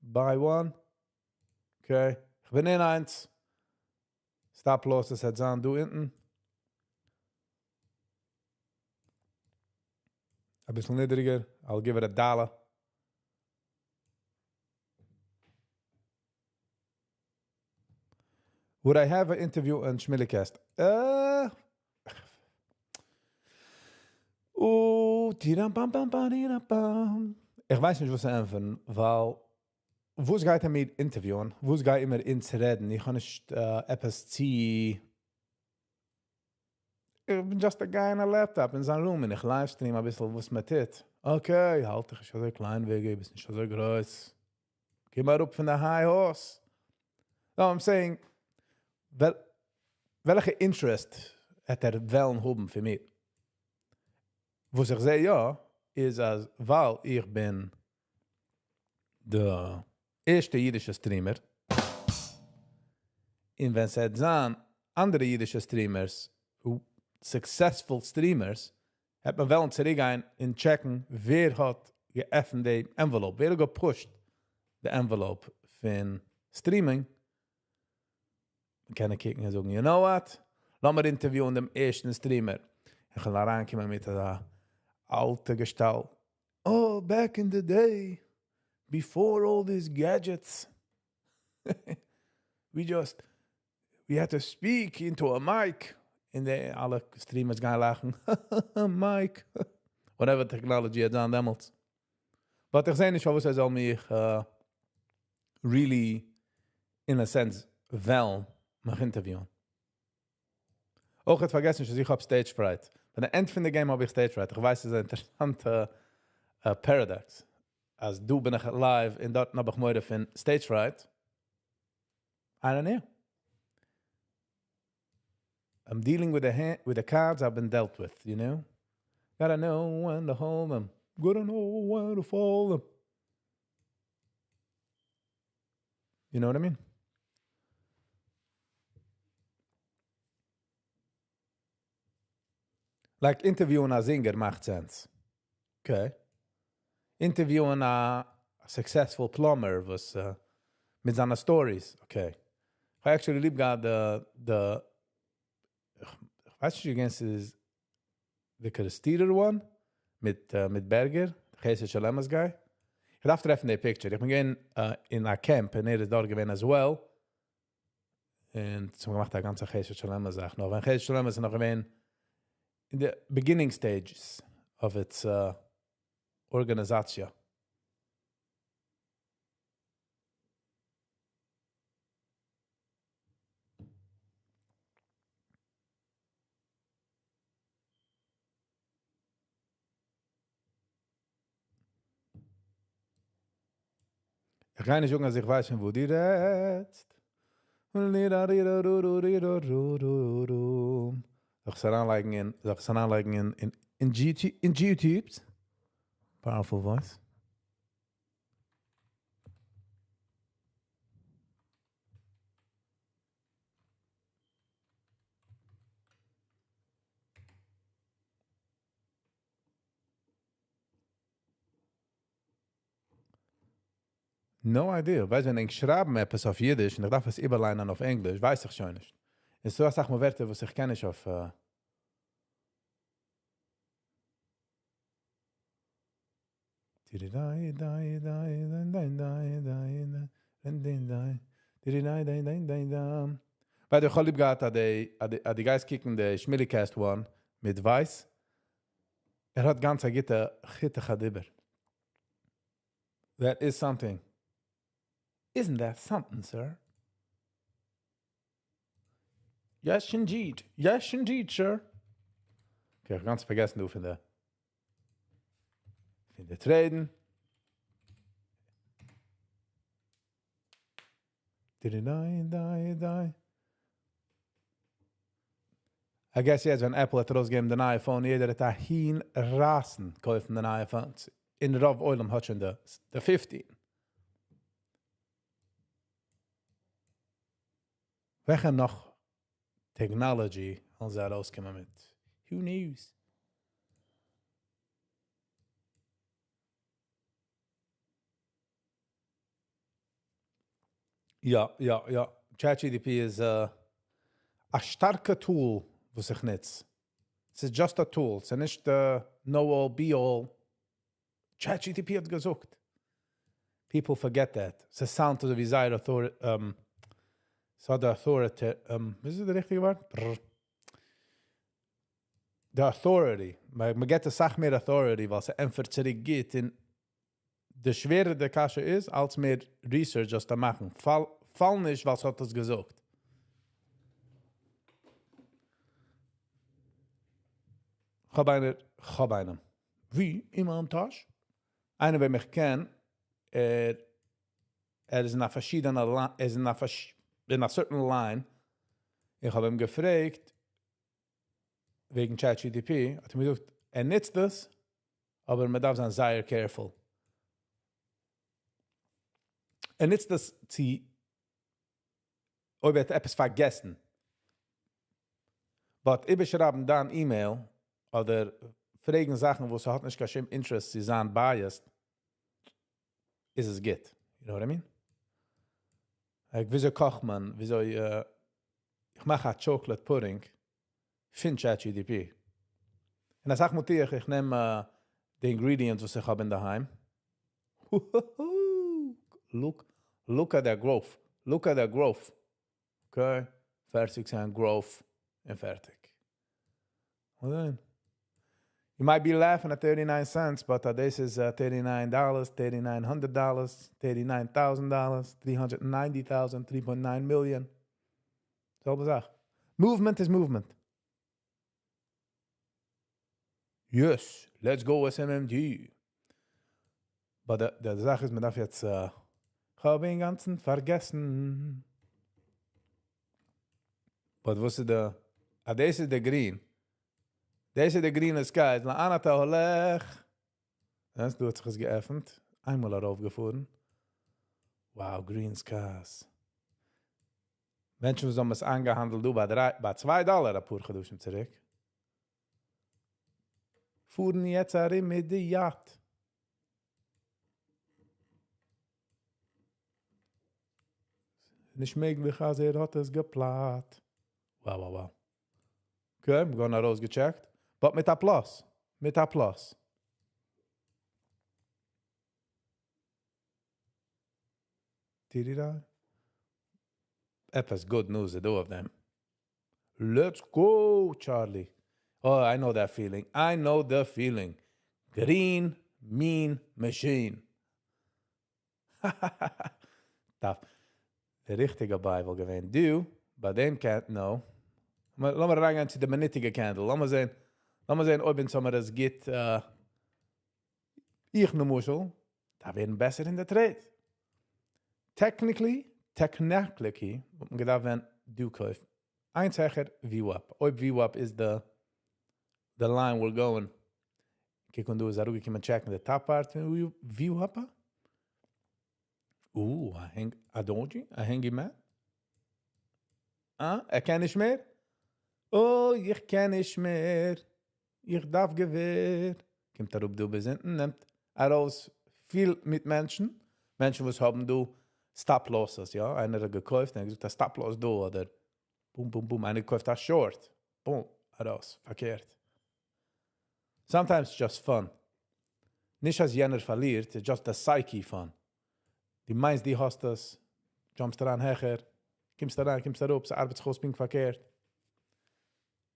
Buy one. Okay. איך בין אין איינס. Stop loss וועט זיין דא אונטן. א ביסל נידריגער. I'll give it a dollar. Would I have an interview on Shmilicast? Oh, tiram pam pam pam tiram pam. איך ווייס נישט וואס צו ענטפערן, ווייל וואס גייט ער מיר interview'ן? וואס גייט ער אונז רעדן? איך האב נישט עפעס צו. איך בין just a guy in a laptop אין זיין room און איך livestream א ביסל וואס מען טוט. Okay, האלט דיך נישט אזוי קליין, וועג, ביסט נישט אזוי גרויס. קום אראפ פון די high horse. No, I'm saying, וועלכע interest וועט ער וועלן האבן פאר מיר? וואס איך זע יא, איז אז ווייל איך בין דער ערשטער אידישער streamer, און ווען ס'וועט זיין אנדערע אידישע streamers, who successful streamers, וועט מען וועלן צוריקגיין און check'ן, ווער האט געעפנט די envelope, ווער האט געpush'ט די envelope פון streaming. מען קען קוקן און זאגן, you know what? לאמיר interview'ן דעם ערשטן streamer. איך וועל אריינקומען מיט א אלטע געשטאלט. Oh, back in the day, before all these gadgets, we had to speak into a mic. און די אלע streamers גייען לאכן. Mic. Whatever technology האט זיין דעמאלטס. But איך זע נישט, וואס ער זאל מיך really, in a sense, וועלן מיך interview'ן. אויך האט פארגעסן, אז איך האב stage fright. ביי די end פון די game האב איך stage fright. איך ווייס, עס איז אן אינטערעסאנטע paradox. אז דא בין איך live און דארט האב איך מורא פון stage fright. I don't know. I'm dealing with the hand, with the cards I've been dealt with, you know? Gotta know when to hold them. Gotta know when to fold them. You know what I mean? Like interview'ן א singer מאכט sense. Okay. Interview'ן a successful plumber וואס מיט זיינע stories. Okay. איך האב actually ליב געהאט די איך ווייס נישט again איז די קערעסטירער one מיט בערגער, חסד של אמת guy. איך דארף טרעפן די picture. איך בין געווען אין א camp און ער איז דארט געווען as well. און זיי האבן געמאכט א גאנצע חסד של אמת זאך. נאך ווען חסד של אמת איז נאך געווען in the beginning stages of its ארגאניזאציע. איך גיי נישט זאגן, אז איך ווייס שוין, וואו דו רעדסט. איך זאל אריינלייגן אין, זאל איך עס אריינלייגן אין GT, אין YouTubes? Powerful voice. No idea. ווייסט, ווען איך שרייב עפעס אויף אידיש און איך דארף עס איבערליינען אויף ענגליש, ווייס איך שוין נישט. עס איז דא אסאך מער ווערטער, וואס איך קען נישט אויף. דיי, דיי, דיי, דיי, דיי, דיי, דיי, דיי, דיי, דיי, דיי, דיי, דיי, דיי, דיי. ווייל איך האב ליב געהאט, אז די, אז די, אז די guys קוקן, די Shmilicast one. מיט ווייס. ער האט גאנץ א גוטע חיתוך הדיבור. That is something. Isn't that something, sir? Yes indeed. Yes indeed, sir. Okay, איך האב גאנץ פארגעסן דא פון די פון די trade ן. I guess יעצט ווען Apple האט ארויסגעגעבן די נייע phone, יעדער האט אהין רייסן קויפן די נייע phones. און רוב עולם האט שוין די 15. וועלכע נאך technology וועלן זיי ארויסקומען מיט? Who knows? יא יא יא, ChatGPT איז א שטארקע tool וואס איך נוץ. ס'איז just א tool, ס'איז נישט know all be all. ChatGPT האט געזאגט. People forget that. ס' sound אזוי ווי זייער author ס'האט די authority, וואס איז די ריכטיגע ווארט? די authority. מ'געט אסאך מער authority ווייל ס'ענטפערט צוריק גוט און די שווערער די קשיא איז, אלץ מער research זאלסטו מאכן. פאל פאל נישט ווייל ס'האט עס געזאגט. כ'האב איינער, כ'האב איינעם. ווי? אין מיין טאש? איינער וועם איך קען, ער ער איז אין א פארשידענע ער איז אין א אין א certain line, איך האב אים געפרעגט וועגן ChatGPT, האט ער מיר געזאגט, ער נוצט עס, אבער מען דארף זיין זייער careful. ער נוצט עס צו אויב ער האט עפעס פארגעסן. But איבערשרייבן דיין אימעיל אדער פרעגן זאכן וואס ער האט נישט קיין שום interest צו זיין biased, איז עס גוט. You know what I mean? Like, וויאזוי קאכט מען, וויאזוי איך מאך א chocolate pudding פון ChatGPT. און אסאך מאל טו איך, איך נעם די ingredients וואס איך האב אינדערהיים. Look, look at that growth. Look at that growth. Okay, פערציג cent growth און פערטיג. You might be laughing at 39 cents, but this is $39, $3,900, $39,000, 390,000, 3.9 million. זעלבע זאך. Movement is movement. Yes, let's go SMMG. But די זאך איז, מען דארף יעצט, כ'האב אינגאנצן פארגעסן. But וואס איז די, אה, דאס איז די green. דאס איז די גרינע sky. לאן אתה הולך? דאס דא האט זיך עס געעפנט. איינמאל ארויפגעפארן. Wow, green skies. מענטשן וואס האבן עס איינגעהאנדלט דא ביי דריי, ביי 2 דאלאר א פאר חדשים צוריק. פארן יעצט ארום מיט די yacht. נישט מעגליך אז ער האט עס געפלאנט. Wow. Okay, מיר גייען ארויסגעטשעקט. But מיט א plus. מיט א plus. טירירא. עפעס good news דא אויף דעם. Let's go, Charlie. Oh, I know that feeling. I know the feeling. Green, mean machine. דארף די ריכטיגע buy וואלט געווען דא, ביי דעם candle, no. לאמיר אריינגיין צו די מינוטיגע candle. לאמיר זען, לאמיר זען, אויב אונז האמיר עס גוט, איך למשל, דא ווערן בעסער אין די trade. Technically, technically, וואלט מען געדארפט ווען דא קויפן. איינס העכער VWAP. אויב VWAP איז the line we're going. קוק אן דא איז אראפגעקומען check ן די top part פון VWAP. א hang, א doji, א hanging man. אה, ער קען נישט מער? Oh, איך קען נישט מער. איך דארף געווער. קומט אראפ דא ביז אונטן, נעמט ארויס פיל מיט מענטשן. מענטשן וואס האבן דא stop losses, יא. איינער האט געקויפט, ער האט געזאגט, א stop loss דא, אדער boom, boom, boom. איינער געקויפט א short. Boom, ארויס, פארקערט. Sometimes it's just fun. נישט אז יענער פארלירט, it's just a psyche fun. דו מיינסט, דו האסט עס, jump סט אריין העכער, קומסט אריין, קומסט אראפ, ס'ארבעט זיך אויס פונקט פארקערט.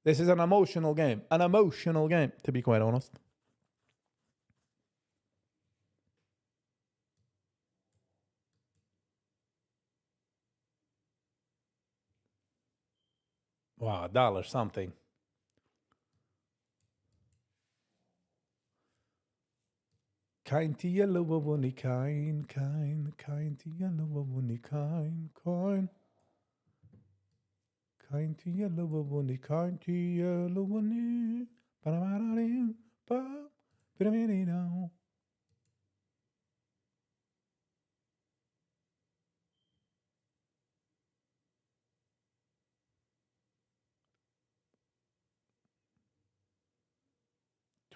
This is an emotional game. An emotional game, to be quite honest. Wow, a dollar something. קיין טיעלע קיין, קיין, קיין טיעלע קיין, קיין. קיין טיעלע קיין טיעלע pa pa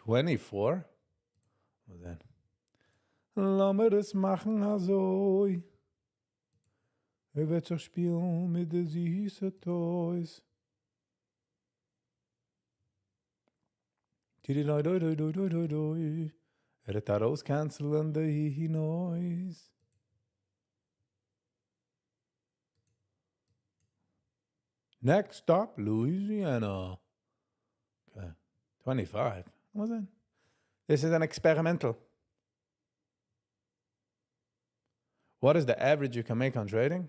24? וואס דען? לאמיר עס מאכן אזוי. ער וועט זיך שפילן מיט די זיסע toys. ער וועט ארויס cancel ן די noise. Next stop, Louisiana. Okay. 25. וואס דען? This is an experimental. What is the average you can make on trading?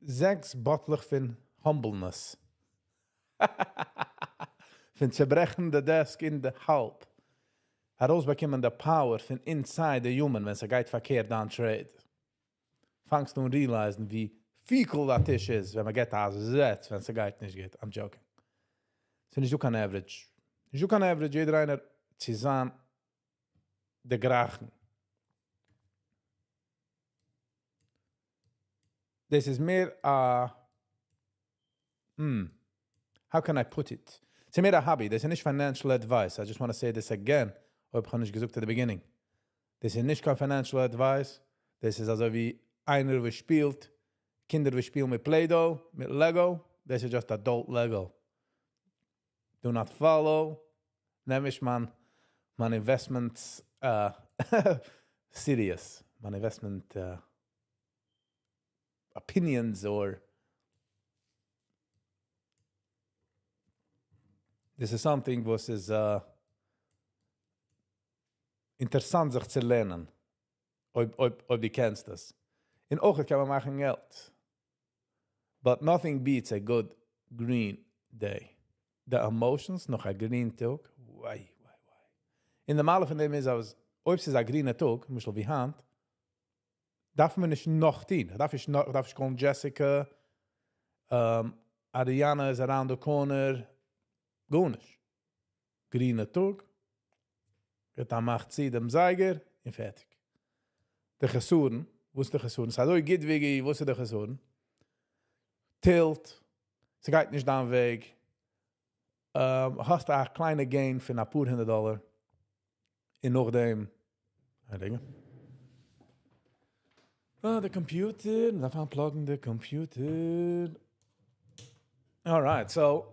זעקס באטלעך פון humbleness. פון צעברעכן די desk אין די האלב. ארויסבאקומען די power פון inside the human, ווען ס'גייט פארקערט דיין trade. פאנגסט אן realize ן ווי fickle דער טיש איז, ווען מען געט א זעץ, ווען ס'גייט נישט גוט. I'm joking. ס'איז נישט דא קיין average. נישט דא קיין average, יעדער איינער צו זיין דערגרייכן. דאס איז מער א... How can I put it? ס'איז מער א hobby, דאס איז נישט financial advice. I just want to say this again. אויב איך האב נישט געזאגט at the beginning. דאס איז נישט קיין financial advice. דאס איז אזוי ווי איינער וואס שפילט, קינדער וואס שפילן מיט Play-Doh, מיט Lego. This is just adult Lego. Do not follow. נעם נישט מיין investments serious. מיין investment opinions or this is something וואס איז אינטערעסאנט זיך צו לערנען. אויב דו קענסט עס. און אויך קען מען מאכן געלט. But nothing beats a good green day. The emotions נאך א green טאג. וויי, וויי, וויי. און די מעלה פון דעם איז, אז אויב ס'איז א גרינע טאג, למשל ווי היינט, דארף מען נישט נאך טון. דארף איך נאך, דארף איך call ן Jessica, Ariana is around the corner. גארנישט. גרינע טאג. גייט א מאך צו דעם זייגער און פארטיג. די חסרון, וואס איז די חסרון? ס'איז אזוי גוט ווי, וואס איז די חסרון? Tilt. ס'גייט נישט דיין וועג. האסט א קליינע gain פון א פאר הונדערט דאלאר. און נאכדעם, רגע. Ah, the computer. דארף unplug ן the computer. Alright, so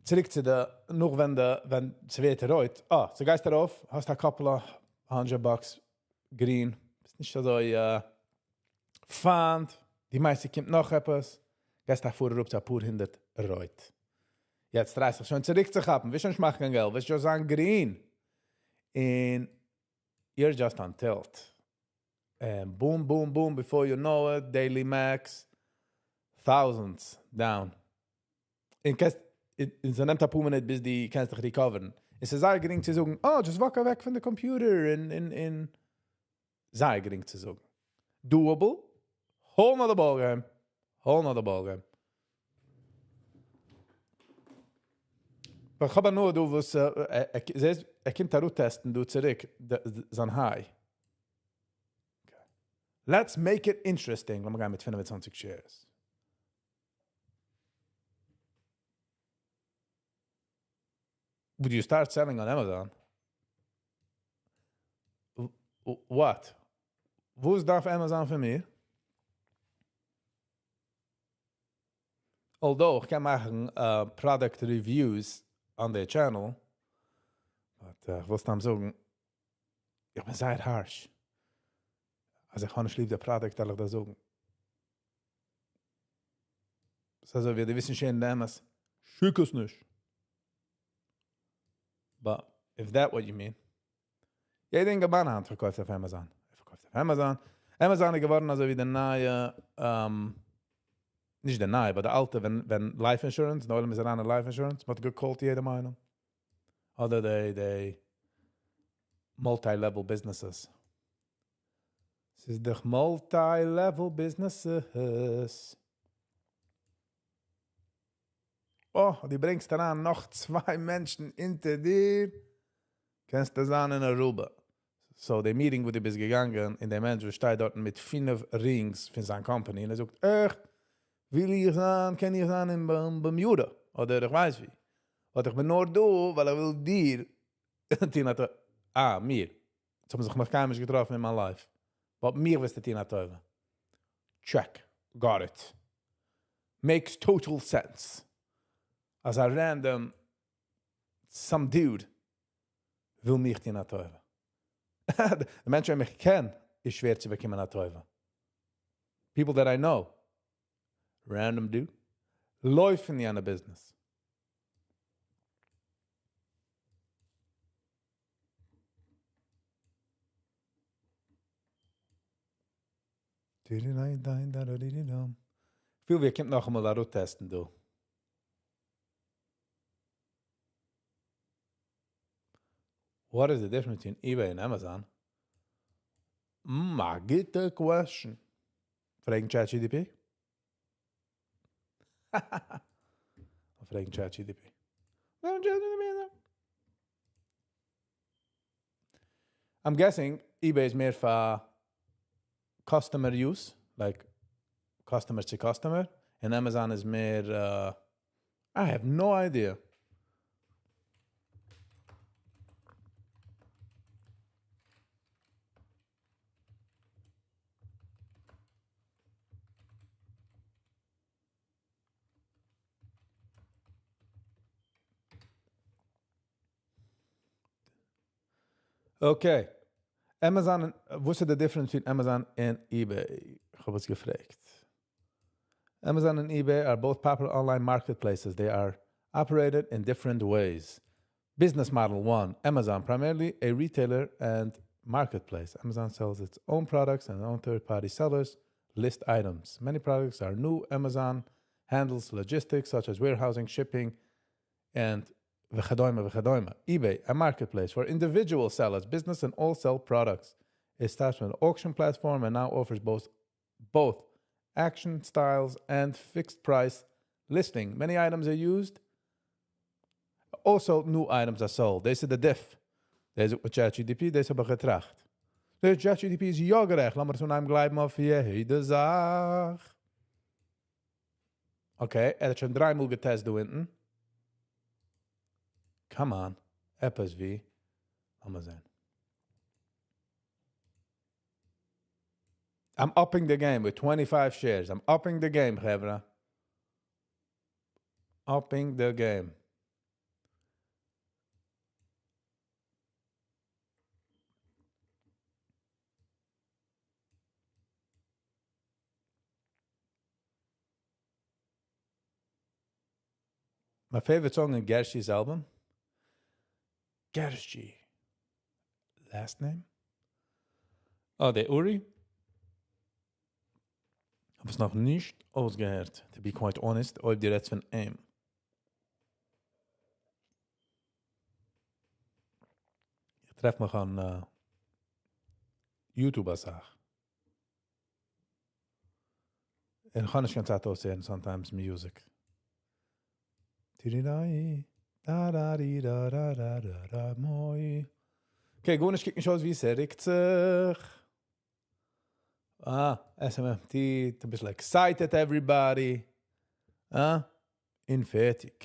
צוריק צו די, נאך ווען די, ווען ס'ווערט רויט. אה, so גייסט ארויף, האסט a couple of hundred bucks green. ביסט נישט אזוי פיינט. די מיינסט, קומט נאך עפעס. גייסט דא פאר אראפ צו א פאר הונדערט רויט. יעצט try סט זיך שוין צוריק צו כאפן. ווילסט שוין נישט מאכן קיין געלט, ווילסט שוין זיין green. And you're just on tilt. And boom, boom, boom, before you know it, daily max, thousands down. און קענסט, און ס'נעמט א פאר מינוט, ביז דו קענסט דיך recover ן. עס איז זייער גרינג צו זאגן, oh, just walk אוועק פון די computer און זייער גרינג צו זאגן. Doable, whole nother ballgame. Whole nother ballgame. איך האב נאר דא וואס ער קומט אראפ test ן דא צוריק זיין high. Okay. Let's make it interesting. לאמיר גיין מיט 25 shares. Would you start selling on Amazon? What? וואס דארף Amazon פון מיר? Although, איך קען מאכן product reviews on their channel. But איך וויל סתם זאגן, איך בין זייער harsh. אז איך האב נישט ליב די product, וועל איך דאס זאגן. ס'איז אזוי ווי די וויסן שוין דעם אמת. שיק עס נישט. But if that what you mean. יעדער אינגערמאן היינט פארקויפט אויף Amazon. ער פארקויפט אויף Amazon. Amazon איז געווארן אזוי ווי די נייע, נישט די נייע, but די אלטע, ווען life insurance, דער עולם איז אריין אין life insurance, מ'האט געקאלט יעדעם איינעם. אדער די multi-level businesses. ס'איז דאך multi-level businesses. Oh, דו ברענגסט אריין נאך צוויי מענטשן אונטער דיר. קענסטו זיין אין Aruba. So, די meeting, וואו דו ביסט געגאנגען, און דער מענטש, וואס שטייט דארט מיט פינף rings פון זיין company, און ער זאגט, איך וויל איך זיין, קען איך זיין אין Bermuda, אדער איך ווייס וואו. אדער איך בין נאר דא, ווייל איך וויל דיר טון א טובה. אה, מיר. יעצט האבן זיך נאך קיינמאל נישט געטראפן אין מיין life. But מיר ווילסטו טון א טובה. Check. Got it. Makes total sense. אז א random some dude וויל מיך טון א טובה. די מענטשן וואס איך קען, איז שווער צו באקומען א טובה. People that I know. Random dude. לויפן אין יענע business. פיל ווי ער קומט נאכאמאל ארויס טעסטן דא. What is the difference between eBay and Amazon? א גוטע question. פרעגן ChatGPT? פרעגן ChatGPT. ChatGPT. I'm guessing eBay איז מער for customer use, like customer to customer, and Amazon איז מער, I have no idea. Okay. Amazon, וואס איז the difference between Amazon and eBay? איך האב עס געפרעגט. Amazon and eBay are both popular online marketplaces. They are operated in different ways. Business model 1, Amazon, primarily a retailer and marketplace. Amazon sells its own products and own third-party sellers list items. Many products are new. Amazon handles logistics such as warehousing, shipping, and וכדומה וכדומה. eBay, a marketplace for individual sellers, business and all sell products. It starts with an auction platform and now offers both auction styles and fixed price listing. Many items are used. Also, new items are sold. דאס איז the diff. דאס איז ChatGPT, דאס האב איך געטראכט. דער ChatGPT איז יא גערעכט. לאמיר עס אנהייבן גלייבן אויף יעדע זאך. Okay, ער האט שוין דריי מאל געטעסט דא אונטן. Come on. עפעס ווי. לאמיר זען. I'm upping the game with 25 shares. I'm upping the game, חברה. Upping the game. My favorite song in Gershi's album? Gershi. Last name? Oh, the Uri? האב עס נאך נישט אויסגעהערט, to be quite honest, אויב דו רעדסט פון אים. איך טרעף מיך אן YouTube א סאך. און איך האב נישט קיין צייט אויסצוהערן sometimes music. Tiridai, da da di da da da da da moi. Okay, גארנישט קוקט נישט אויס ווי עס רוקט זיך. Ah, SMMT, א ביסל excited everybody. Ah, און פערטיג.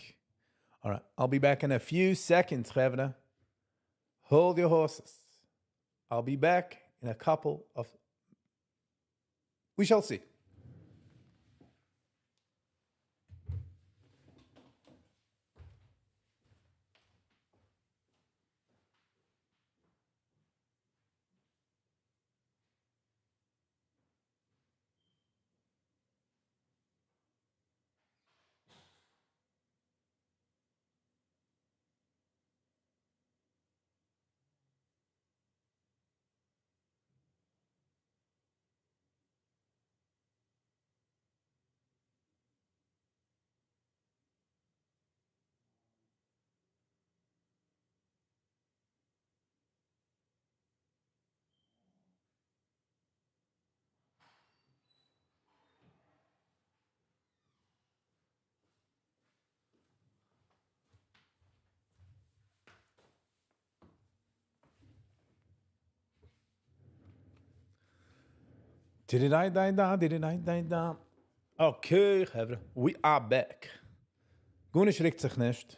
Alright, I'll be back in a few seconds, חברה. Hold your horses. I'll be back in a couple of... We shall see. דידידיידיידא דידידיידיידא. Okay חברה, we are back. גארנישט ריקט זיך נישט.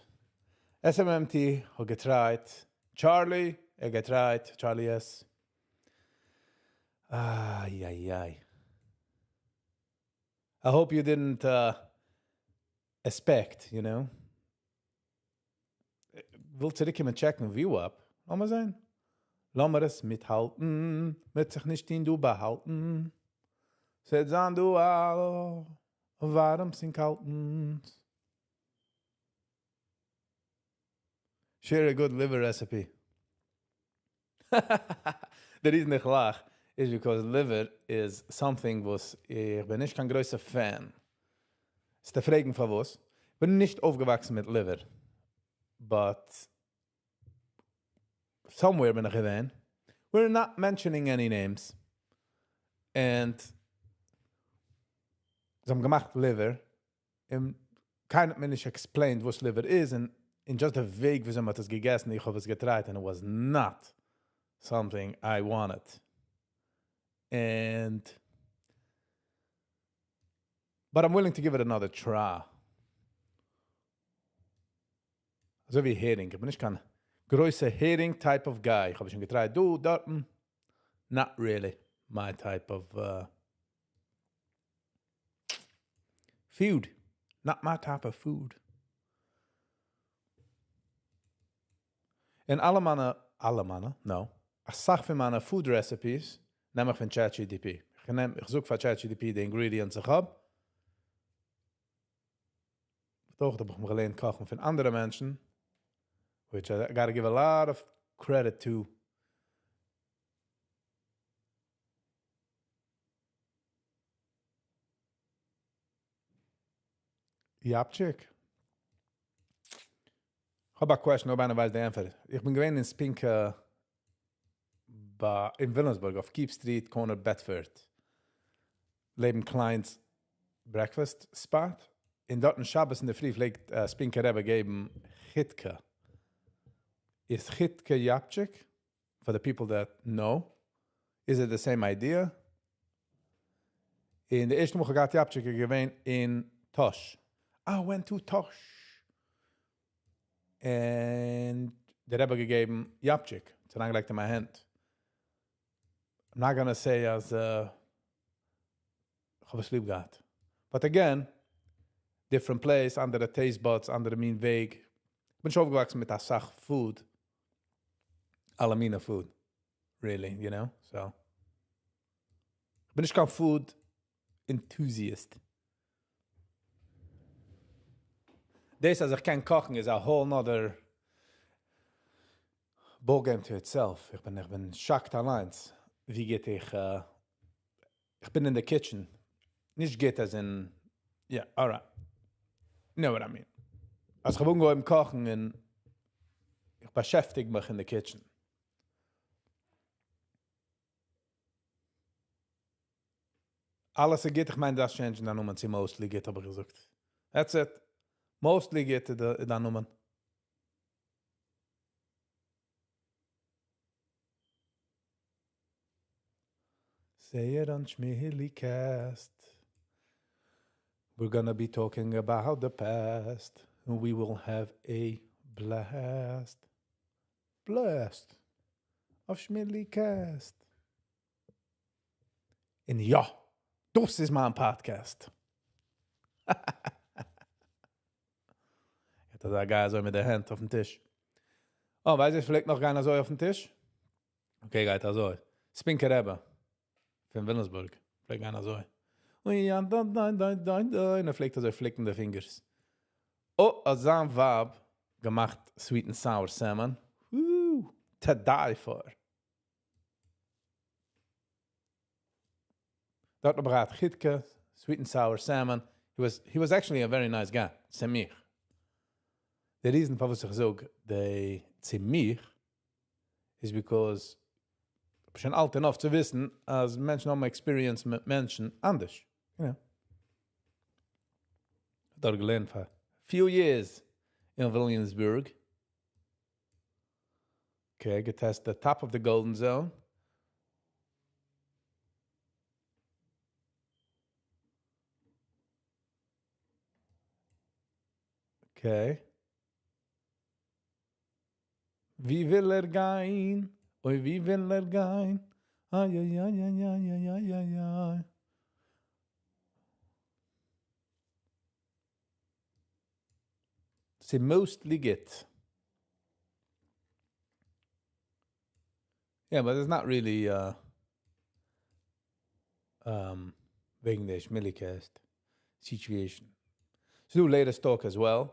SMMT האט געטרייט, Charlie האט געטרייט, Charlie S. איי איי איי. I hope you didn't expect, you know. וויל צוריקקומען טשעקן VWAP. לאמיר זען. לאמיר עס מיטהאלטן. מ'וועט זיך נישט אין דא באהאלטן. ס'וועט זיין דא א ווארעמס און קאלטנס. Share a good liver recipe. The reason איך לאך איז because liver איז something וואס איך בין נישט קיין גרויסע fan. וועסטו פרעגן פארוואס? בין נישט אויפגעוואקסן מיט liver. But somewhere בין איך געווען. We're not mentioning any names. And זיי האבן געמאכט liver. און קיינער האט מיר נישט explained וואס liver איז. און אין just די וועג וויאזוי מ'האט עס געגעסן, איך האב עס געטרייט and it was not something I wanted. And but I'm willing to give it another try. אזוי ווי הערינג, איך בין נישט קיין גרויסע הערינג type of guy. איך האב שוין געטרייט דא, דארטן. Not really my type of food. Not my type of food. און אלע מיינע, אלע מיינע, no, אסאך פון מיינע food recipes נעם איך פון ChatGPT. איך נעם, איך זאג פאר ChatGPT די ingredients איך האב. דאך, דא האב איך מיר געלערנט קאכן פון אנדערע מענטשן, which I gotta give a lot of credit to. Yapchik. איך האב א question, אויב איינער ווייסט די ענטפער. איך בין געווען אין ספינקא ביי אין וויליאמסבורג אויף Keep Street, corner Bedford. לעבן Klein's Breakfast Spot. און דארטן שבת אין דער פרי פלעגט ספינקא רבי געבן חיטקע. איז חיטקע yapchik? For the people that know. Is it the same idea? און די ערשטע מאל איך האב געהאט yapchik איז געווען אין Tosh. I went to Tosh. און דער רבי האט געגעבן yapchik. ס'איז אריינגעלייגט אין מיין הענט. I'm not gonna say אז איך האב עס ליב געהאט. But again, different place, אנדערע taste buds, אנדערע מין וועג. איך בין שוין אויפגעוואקסן מיט אסאך food. אלע מיני food. Really, you know? So. איך בין נישט קיין food enthusiast. דאס אז איך קען קאכן איז a whole nother ballgame to itself. איך בין shocked אליינס, ווי גוט איך, איך בין אין the kitchen. נישט גוט as in, yeah, alright. You know what I mean. אז איך האב אנגעהויבן קאכן און איך באשעפטיג מיך אין the kitchen. אלעס איז גוט, איך מיין דאס change דיין נאמען צו mostly גוט, האב איך געזאגט. That's it. Mostly גוט איז דיין נאמען. Say it on Shmili Cast. We're gonna be talking about the past. And we will have a blast. Blast. אויף Shmili Cast. און יא, דאס איז מיין podcast. יעצט דא גיי אזוי מיט די הענט אויפן טיש. Oh, ווייסט איר, פלעגט נאך גיין אזוי אויפן טיש? Okay, גייט אזוי. ספינקא רבי. פון וויליאמסבורג. פלעגט גיין אזוי. אוי, יא, da, da, da, da, da. און ער פלעגט אזוי פליקן די fingers. Oh, האט זיין ווייב געמאכט sweet and sour salmon. Woo, to die for. דארט האב איך געהאט חיטקע, sweet and sour salmon. He was actually a very nice guy. צו מיך. The reason פארוואס איך זאג די צו מיך is because איך בין שוין alt enough צו וויסן, אז מענטשן האבן experience מיט מענטשן אנדערש. You know. דארט געלערנט for few years in Williamsburg. Okay, getest the top of the golden zone. Okay. ווי וויל ער גיין? אוי ווי וויל ער גיין? איי איי איי איי איי איי איי איי איי. ס'איז mostly גוט. Yeah, but it's not really וועגן די שמילי-cast situation. ס'דא latest talk as well.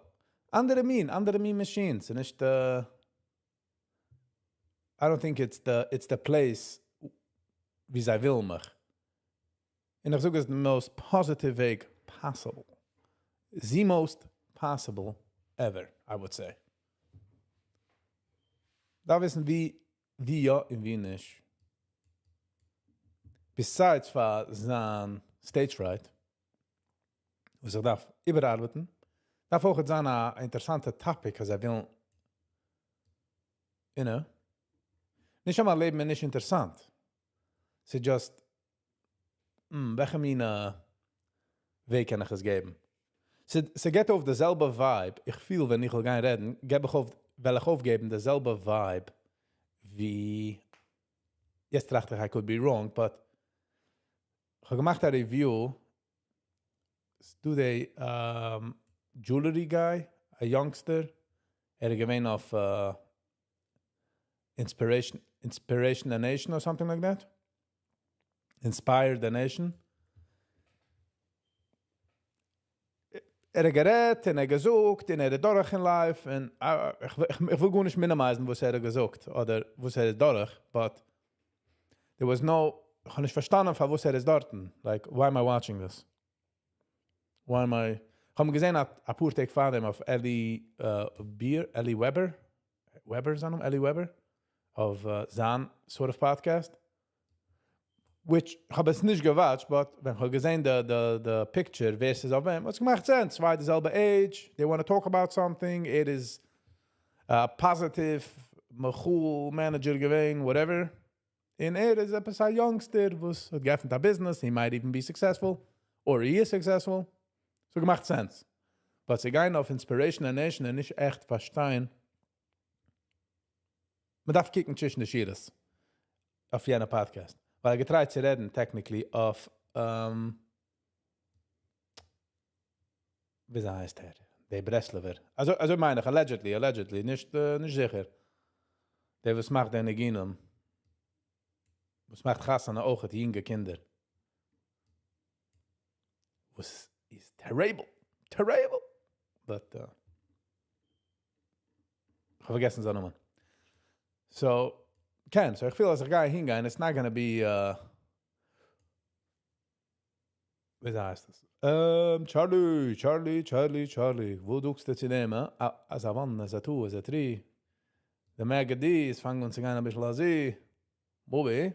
אנדערע מין, אנדערע מין machine. ס'איז נישט, I don't think it's the, it's the place ווי זיי ווילן מיך. און איך זאג עס the most positive וועג possible. The most possible ever, I would say. דארף וויסן ווי, ווי יא און ווי נישט. Besides פאר זיין stage fright, וואס איך דארף איבערארבעטן, דארף אויך זיין א אינטערעסאנטע topic, אז ער וויל, you know. נישט אמאל לעבן איז נישט אינטערעסאנט. ס'איז just, וועלכע מין וועג קען איך עס געבן? ס'געט אויף די זעלבע vibe, איך פיל ווען איך וויל גיין רעדן, געב איך אויף, וועל איך אויפגעבן די זעלבע vibe ווי, יעצט טראכט איך I could be wrong, but איך האב געמאכט א review, ס'דא די jewelry guy, א youngster, ער איז געווען אויף Inspiration, Inspiration the Nation or something like that. Inspire the Nation. ער האט גערעדט און ער האט געזאגט און ער איז דורך אין life און איך וויל גארנישט minimize ן וואס ער האט געזאגט אדער וואס ער איז דורך, but there was no, איך האב נישט פארשטאנען פארוואס ער איז דארטן, like why am I watching this? Why am I, איך האב אים געזען אפאר טעג פארדעם אויף Eli Beer, Eli Weber, Weber זיין נאמען? Eli Weber? אויף זיין sort of podcast, which איך האב עס נישט גע watch ט, but ווען איך האב געזען די די די picture ווער ס'איז אויף וועם, האט עס געמאכט sense, צוויי די זעלבע age, they want to talk about something, ער איז א positive מחול manager געווען, whatever, און ער איז עפעס א youngster וואס האט געעפנט א business, he might even be successful, or he is successful, ס'האט געמאכט sense. But צו גיין אויף Inspiration a Nation און נישט עכט פארשטיין, מ'דארף קוקן צווישן די שורות אויף יענע פאדקעסט, ווייל ער האט גע try ט צו רעדן technically אויף וויאזוי הייסט ער? דער ברסלב'ער. אזוי אזוי מיין איך, allegedly, allegedly, נישט נישט זיכער. דער וואס מאכט די ניגונים. וואס מאכט חתונה אויכעט יונגע קינדער. וואס איז terrible, terrible! But כ'האב פארגעסן זיין נאמען. So, קען, so איך פיל אז איך גיי אהינגיין, it's not gonna be וויאזוי הייסט עס? Charlie, Charlie, Charlie, Charlie, וואו זאגסטו צו דעם, הא? אז א one, אז א two, אז א three. די מעגעדיס פאנגן אן צו גיין אביסל אזוי. בובי.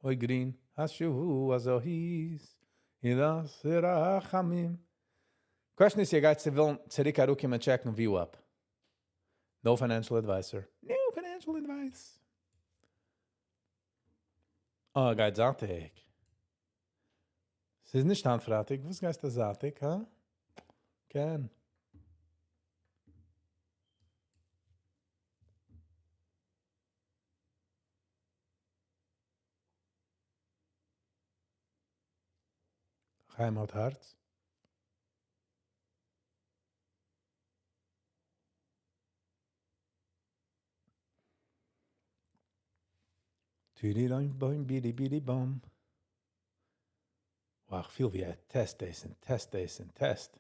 אוי גרין, השעה הזאת ידת רחמים. Question איז, איר גייט צו ווילן צוריק אראפקומען check ן VWAP? No financial advisor. No financial advice. אה, גייט זייטיג. ס'איז נישט היינט פרייטאג, וואס גייסטו זייטיג, הא? קען. חיים האט הארץ. בירי-בירי-באם. Wow, איך פיל ווי ער test דאס און test דאס און test.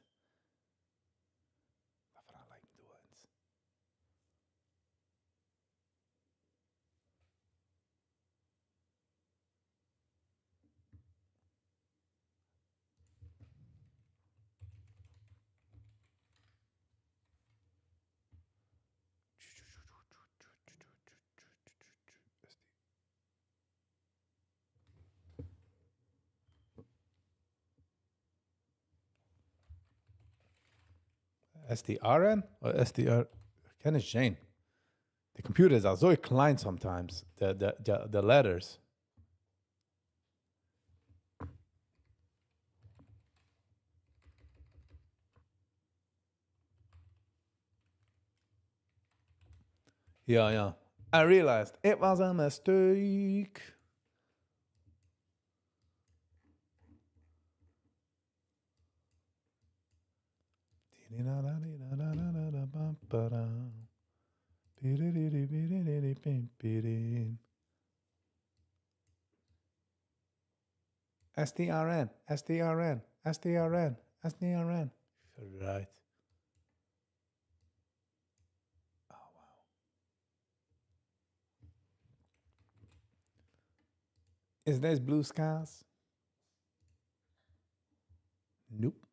דארף אריינלייגן דא איינס. SDRN אדער SDR? איך קען נישט זען. די computer איז אזוי קליין sometimes, די, די, די, די letters. יא יא, I realized it was a mistake. STRN, STRN, STRN, STRN. Right. Oh, wow. איז דאס blue skies? Nope.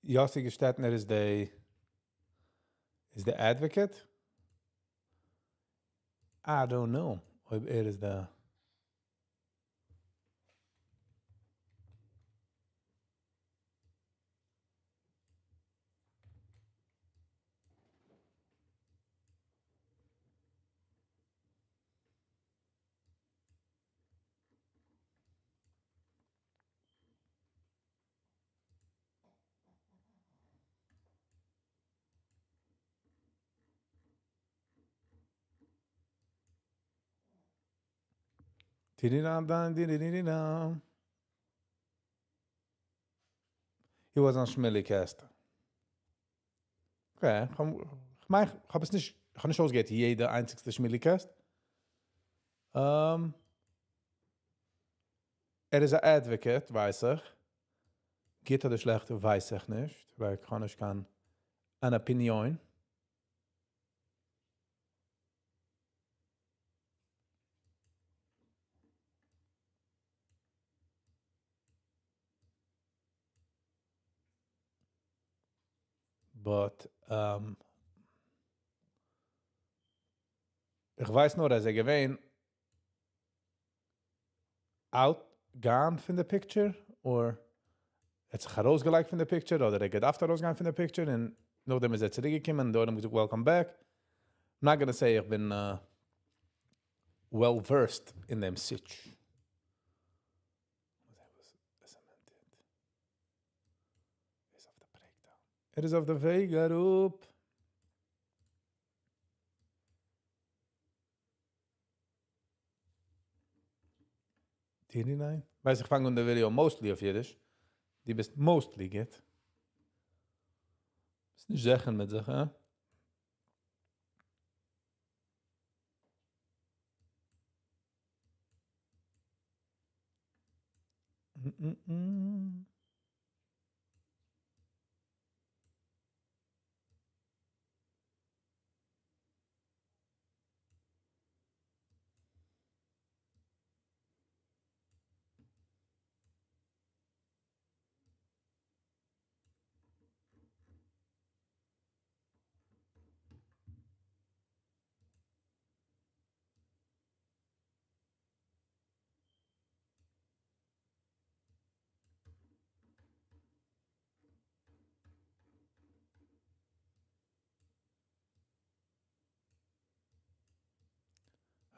Yossi Gestetner איז די איז די advocate? I don't know אויב ער איז די He was on Shmillycast. Okay, איך מיין, איך האב עס נישט, איך האב נישט אויסגעהערט יעדע איינציגסטע Shmillycast. ער איז א advocate, ווייס איך. גוט אדער שלעכט ווייס איך נישט, ווייל איך האב נישט קיין אן opinion. But איך ווייס נאר אז ער געווען out, gone פון די picture, or ער האט זיך ארויסגעלייגט פון די picture, אדער ער האט געדארפט ארויסגיין פון די picture, און נאכדעם איז ער צוריקגעקומען און דארט האבן געזאגט welcome back. I'm not gonna say איך בין well versed אין דעם סיטש. ער איז אויף די וועג אראפ. ווייס איך פאנג אן די video mostly אויף אידיש. דו ביסט mostly גוט. ביסט נישט זיכער מיט זיך, הא?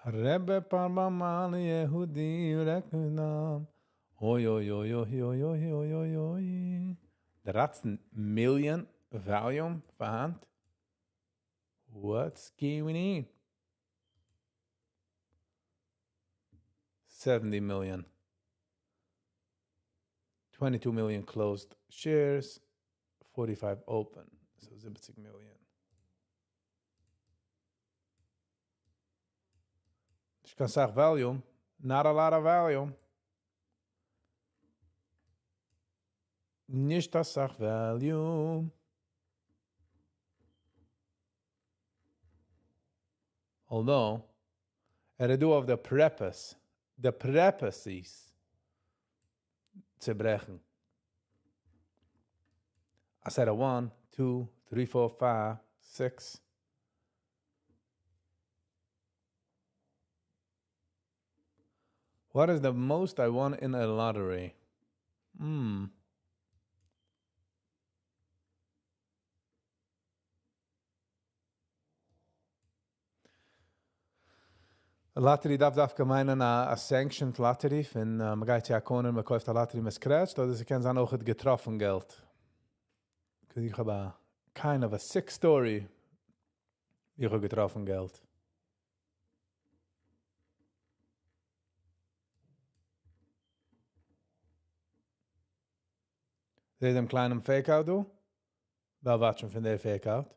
רבי פאר יהודי רעקנאם. אוי אוי אוי אוי אוי אוי אוי אוי אוי. דרײַצן million volume פאר היינט. What's going on? 70 million. 22 million closed shares, 45 open. So 70 million. נישט קיין סאך volume. Not a lot of volume. נישט א סאך volume. Although, ער איז דא אויף די precipice, the precipices צו ברעכן. I said a 1, 2, 3, 4, 5, 6. What is the most I won in a lottery? Lottery דארף דווקא מיינען א sanctioned lottery פון מ'גייט צו א corner מ'קויפט א lottery מ'scratcht, אדער ס'קען זיין אויכעט געטראפן געלט. 'Cause איך האב א kind of a sick story ווי איך האב געטראפן געלט. זעהט דעם קליינעם fake out דא? דא watch מען פון דער fake out.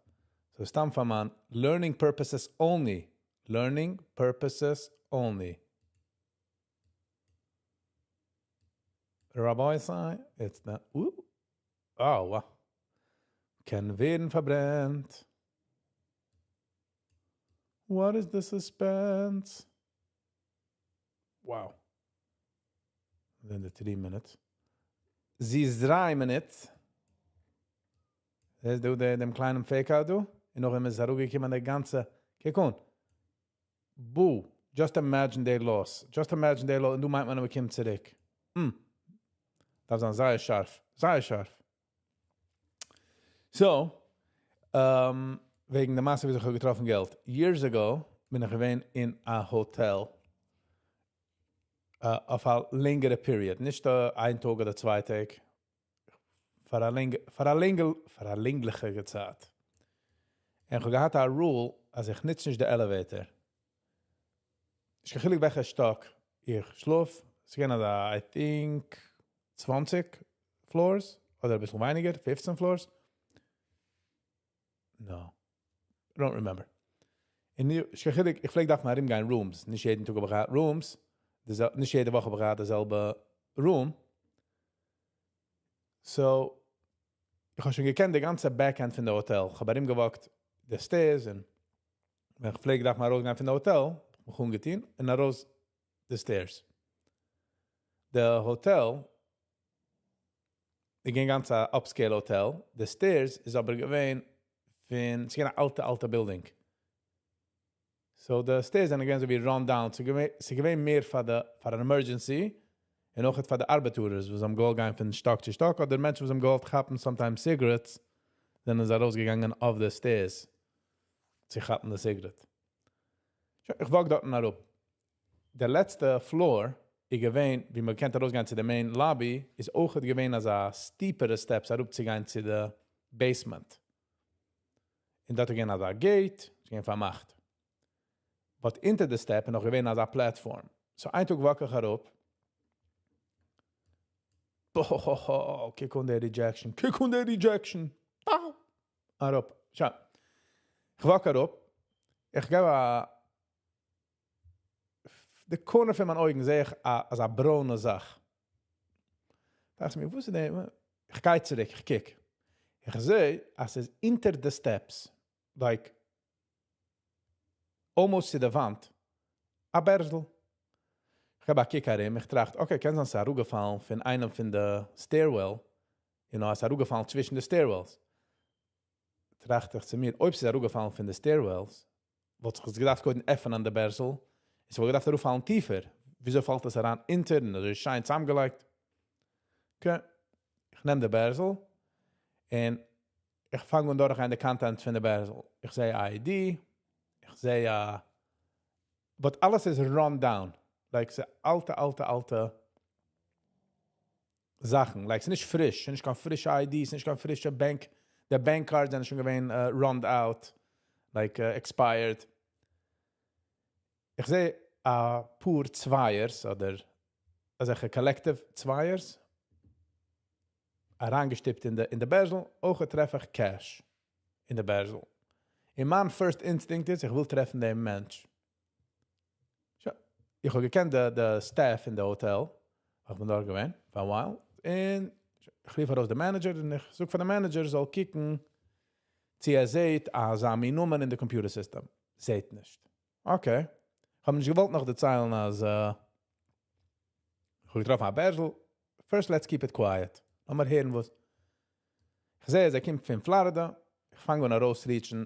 So סתם פאר מיין learning purposes only. Learning purposes only. רבותי, it's the... Oh, wow. קען ווערן פארברענט. What is the suspense? Wow. Then the 3 minutes. זי איז 3 minutes. זעסט דו דעם קליינעם fake out דא? און נאכדעם איז אראפגעקומען די גאנצע... קוק אן. Boo. Just imagine their loss. Just imagine their loss. און דו מיינט מען, מ'קומט צוריק. דארף זיין זייער שארף. זייער שארף. So, וועגן דער מעשה ווי איך האב געטראפן געלט. Years ago בין איך געווען אין א hotel אויף א לענגערע period. נישט איין טאג אדער צוויי טעג. פאר א לענגליכע צייט. און איך האב געהאט א rule, אז איך נוץ נישט די elevator. נישט קיין חילוק וועלכע שטאק איך שלאף. עס געווען אזא, I think, 20 floors, אדער א ביסל ווייניגער, 15 floors. No, I don't remember. און נישט קיין חילוק, איך פלעג דארפן ארומגיין rooms. נישט יעדן טאג האב איך געהאט rooms. נישט יעדע וואך האב איך געהאט די זעלבע room. So, איך האב שוין געקענט די גאנצע back end פון די hotel. איך האב ארומגעwalkט די stairs און ווען איך פלעג דארפן ארויסגיין פון די hotel, מיך אנגעטון און ארויס די stairs. די hotel, איז געווען גאנץ א upscale hotel. די stairs איז אבער געווען פון, ס'איז געווען א אלטע, אלטע building. So די stairs זענען געווען אזוי ווי run down. ס'איז געווען מער פאר an emergency און אויך פאר די ארבעטארערס, וואס האבן געוואלט גיין פון שטאק צו שטאק, אדער מענטשן וואס האבן געוואלט כאפן sometimes cigarettes, זענען זיי ארויסגעגאנגען אויף די stairs צו כאפן די cigarette. איך walk דארטן אראפ. דער לעצטע floor איז געווען, ווי מען קען ארויסגיין צו די main lobby, איז אויך געווען אזא steeper steps אראפצוגיין צו די basement. און דארט איז געווען אזא gate, איז געווען פארמאכט. But אונטער די step איז נאך געווען אזא platform. So איין טאג walk איך אראפ. Boah, קוק אן די rejection, קוק אן די rejection. אראפ. שוין. איך walk אראפ. איך געב א די corner פון מיין אויגן זע איך אזא ברוינע זאך. דאכט מיר, וואס איז דעם? איך גיי צוריק, איך קוק. איך זע, אז ס'איז אונטער די steps, like, almost צו די וואנט, א בערזל. איך האב א קוק ארום, איך טראכט, okay, קען זיין, ס'איז אראפגעפאלן פון איינעם פון די stairwell, ס'איז אראפגעפאלן צווישן די stairwells. טראכט איך צו מיר, אויב ס'איז אראפגעפאלן פון די stairwells, וואלט זיך עס געדארפט קודם עפענען די בערזל, עס וואלט געדארפט אראפפאלן טיפער. וויאזוי פאלט עס אריין אונטער און אזוי שיין צוזאמגעלייגט? Okay, איך נעם די בערזל און איך פאנג אן דורכגיין די content פון די בערזל. איך זע ID, איך זע, but אלעס איז run down. Like, ס'איז אלטע, אלטע, אלטע זאכן. Like, ס'איז נישט פריש, ס'איז נישט קיין פרישע ID, ס'איז נישט קיין פרישע bank. די bank cards זענען שוין געווען run out, like expired. איך זע א פאר צווייערס, אדער אזעלכע collective צווייערס, אריינגעשטופט אין די בערזל, אויך טרעף איך cash אין די בערזל. און מיין first instinct איז, איך וויל טרעפן דעם מענטש. שוין, איך האב געקענט די staff אין די hotel, איך בין דארט געווען, פאר a while, און איך רוף ארויס דעם manager, און איך זאג פאר דעם manager, זאל קוקן, צו ער זעט, אזא מין נאמען אין די computer system. זעט נישט. Okay. איך האב נישט געוואלט נאך דערציילן, אז איך האב געטראפן א בערזל. First, let's keep it quiet. לאמיר הערן וואס. איך זע, ער קומט פון Florida. איך פאנג אן ארויסreachן.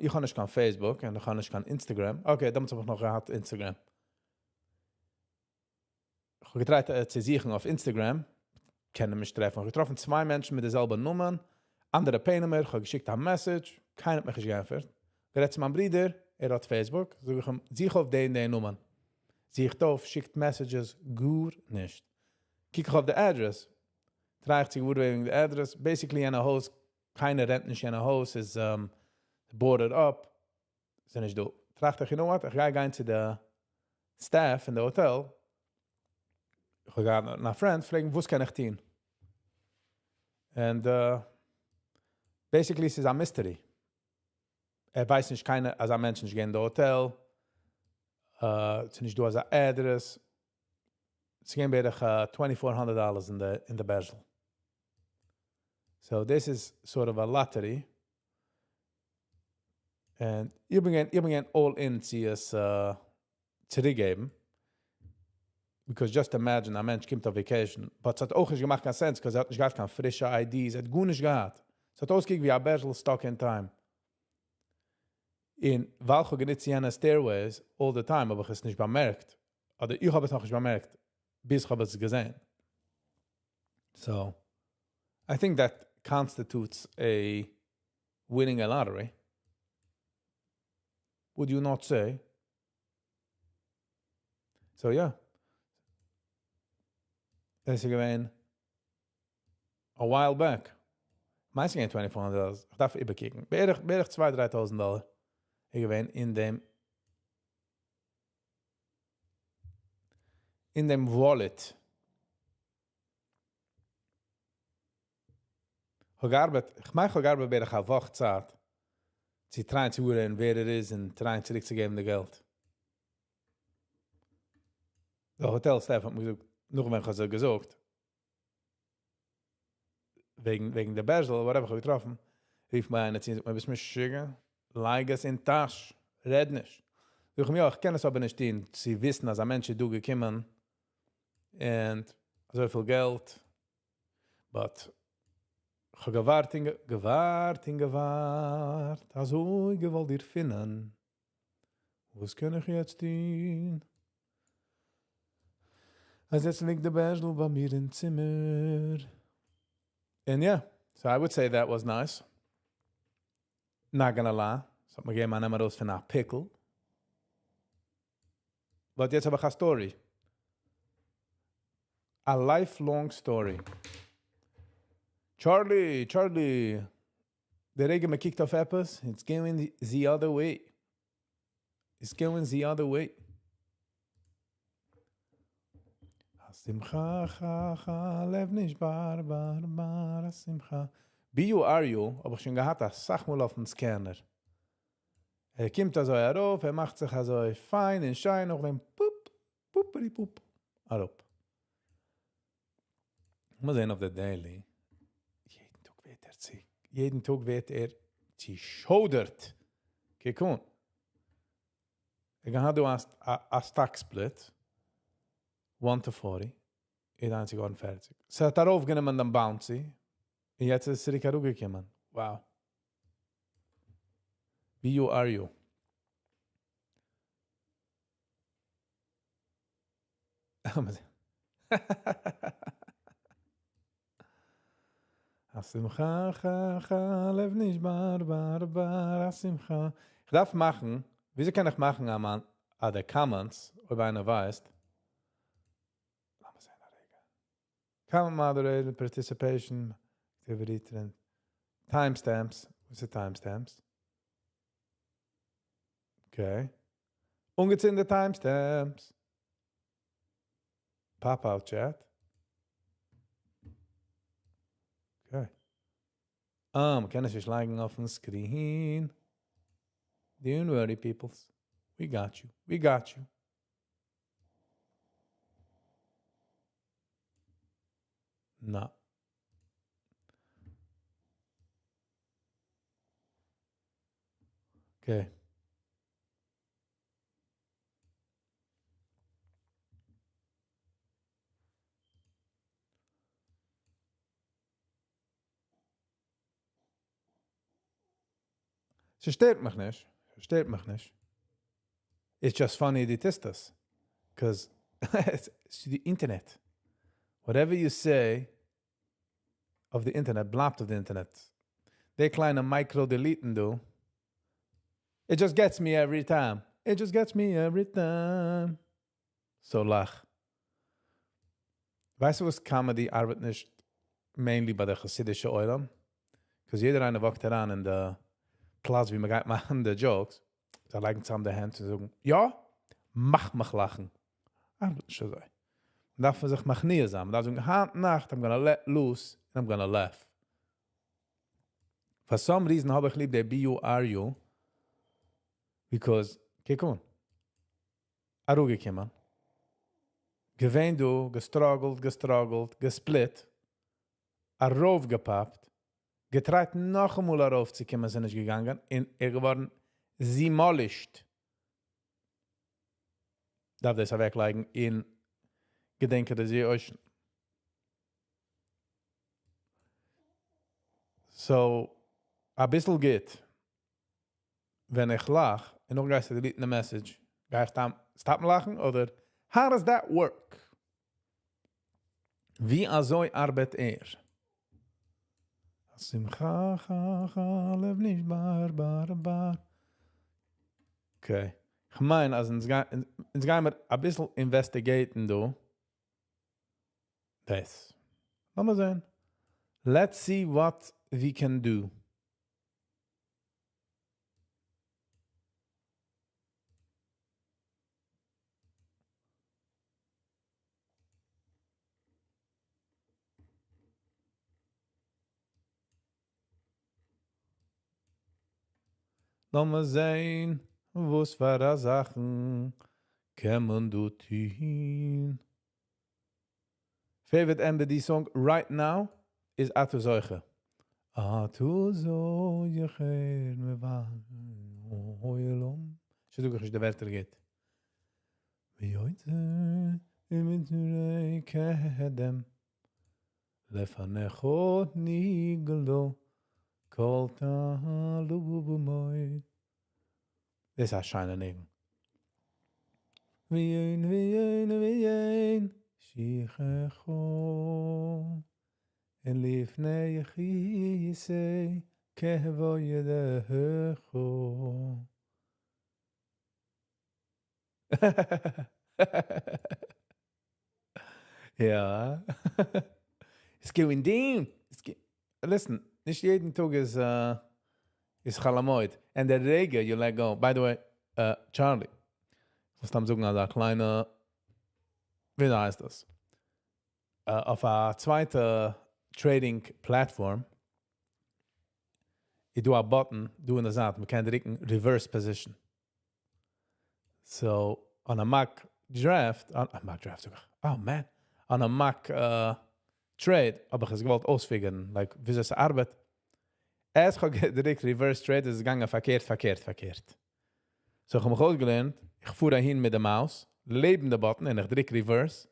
איך האב נישט קיין Facebook און איך האב נישט קיין Instagram. Okay, דעמאלטס האב איך נאך געהאט Instagram. איך האב געtryט צו זוכן אויף Instagram. קען נישט טרעפן. איך האב געטראפן צוויי מענטשן מיט די זעלבע נאמען. אנדערע פנימער. איך האב געשיקט א message. קיינער האט מיך נישט געענטפערט. גערעדט צו מיין ברודער. ער האט Facebook, זאג איך אים, זוך אויף די און די נאמען. זוכט אויף, שיקט messages, גארנישט. קוק איך אויף די address, try איך צו געוואר ווערן די address, basically יענע הויז, קיינער rent נישט יענע הויז, ס'איז boarded up, ס'איז נישט דא. טראכט איך, you know what, איך גיי גיין צו די staff אין די האטעל, איך האב געהאט א friend, פרעגן וואס קען איך טון? And basically ס'איז א mystery. ער ווייסט נישט קיינער אזא מענטש נישט געווען אין די האטעל, ס'איז נישט דא אזא address. ס'איז געווען בערך 2400 dollars אין די בערזל. So דאס איז sort of א lottery. און איך בין געווען, איך בין געווען all in צו עס צוריקגעבן. Because just imagine א מענטש קומט אויף vacation, but ס'האט אויך נישט געמאכט קיין sense, 'cause ער האט נישט געהאט קיין פרישע IDs, ער האט גארנישט געהאט. ס'האט אויסגעקוקט ווי א בערזל stuck in time. און ווייל איך האב גענוצט יענע stairways all the time האב איך עס נישט באמערקט, אדער איך האב עס נאכנישט באמערקט ביז איך האב עס געזען. So, I think that constitutes a winning a lottery. Would you not say? So yeah. דאס איז געווען a while back. מיין ס'איז געווען 2400 dollars. איך דארף איבערקוקן. בערך, בערך 2 3000 דאלער איז געווען אין דעם wallet. איך האב געארבעט, איך מיין איך האב געארבעט בערך א וואך צייט, צו try ען צו הערן ווער ער איז און try ען צוריקצוגעבן די געלט. די hotel staff האט מיר געזאגט, נאך ווען איך האב זיי געזאגט, וועגן די בערזל, whatever איך האב געטראפן, רופט מיר איינער צו און זאגט מיר, ביסט משוגע? לייג עס אין טאש, רעד נישט. זאג איך אים, יא, איך קען עס אבער נישט טון, צו וויסן אז א מענטש איז דא געקומען און אזויפיל געלט, but איך האב געווארט און געווארט און געווארט, אזוי געוואלט דיר פינען. וואס קען איך יעצט טון? אז יעצט ליגט די בערזל ביי מיר אין צימער. And yeah, so I would say that was nice. Not gonna lie. ס'האט מיר געגעבן א נעם ארויס פון א pickle. But יעצט האב איך א story. A lifelong story. Charlie, Charlie. די רגע מען קוקט אויף עפעס, it's going the other way. It's going the other way. השמחה, חה, חה, לב נשבר, בר, בר, השמחה. BURU האב איך שוין געהאט א סאך מאל אויפן scanner. ער קומט אזוי ארויף, ער מאכט זיך אזוי פיין און שיין, נאכדעם פופ, פופערי פופ, אראפ. מאל זען אויף די daily. יעדן טאג ווערט ער צו, יעדן טאג ווערט ער צושוידערט. קוק אן. ער געהאט דא א stock split. 1 to 40. איז איינציג געווארן פערציג. ס'האט ארויפגענומען דעם bouncy. און יעצט איז עס צוריק אראפגעקומען. Wow. BURU. השמחה, חה, חה, לב נשבר, בר, בר, השמחה. איך דארף מאכן, וויאזוי קען איך מאכן א מאן, די comments, אויב איינער ווייסט. לאמיר זען א רגע. Comment moderator, participation, activity trend, timestamps. וואס איז timestamps? Okay. אנגעצינדן די timestamps. Pop-out chat. Okay. אה, מען קען עס נישט לייגן אויפן screen. Don't worry, peoples. We got you. We got you. Na. Okay. ס'שטערט מיך נישט. ס'שטערט מיך נישט. It's just funny דו טוסט עס. Because it's the internet. Whatever you say אויף די internet, בלייבט אויף די internet. די קליינע micro delete ן דא. It just gets me every time. It just gets me every time. So לאך. ווייסטו וואס comedy ארבעט נישט mainly ביי די חסידישע עולם? Because יעדער איינער walk ט אריין אין די פלאץ ווי מ'גייט מאכן די jokes, זיי לייגן צוזאם די הענט און זאגן, יא, מאך מיך לאכן. ארבעט נישט אזוי. מ'דארף זיך מכניע זיין. מ'דארף זאגן, היינט נאכט, I'm gonna let loose and I'm gonna laugh. For some reason האב איך ליב די BURU, because, קוק אן, אראפגעקומען, געווען דא, גע struggle ט, גע struggle ט, גע split, ארויפגעפאפט, גע try ט נאכאמאל ארויפצוקומען, איז נישט געגאנגען, און ער געווארן demolished. דארף דאס אוועקלייגן אין געדענקען די ocean. So, א ביסל גוט. ווען איך לאך, און נאך גייסטו delete ן די message, גיי איך דאן stop ן לאכן, אדער how does that work? ווי אזוי ארבעט ער? שמחה לב נשבר בר בר. Okay. איך מיין, אז אונז גייען מיר א ביסל investigate ן דא. דאס. לאמיר זען. Let's see what we can do. לאמיר זען, וואס פאר א זאכן קען מען דא טון. Favorite MBD song right now is אתה זוכה. אתה זוכה מבעולם. איך זאג נישט די ווערטער גוט. ויוצא ממצרי קדם לפניך נגלו כל תעלומות. דאס איז א שיינע ניגון. ויין ויין ויין שכחו אין לפני כיסא כבודך. יא. It's going down. It's Listen, נישט יעדן טאג איז איז חול המועד. And the רגע you let go. By the way, Charlie. וואס סתם זאגן אזא קליינע, ווי הייסט דאס? אויף א צווייטע trading platform איז דא א button דא אין די זייט, מען קען דריקן reverse position. So, on a mock draft, on a mock draft, oh man, on a mock trade, האב איך עס געוואלט אויס figure ן, like, ווי עס ארבעט. ערשט האב געדריקט reverse trade, איז געגאנגען פארקערט, פארקערט, פארקערט. So, איך האב מיך אויסגעלערנט, איך פאר אהין מיט די mouse, לעבן די button, און איך דריק reverse,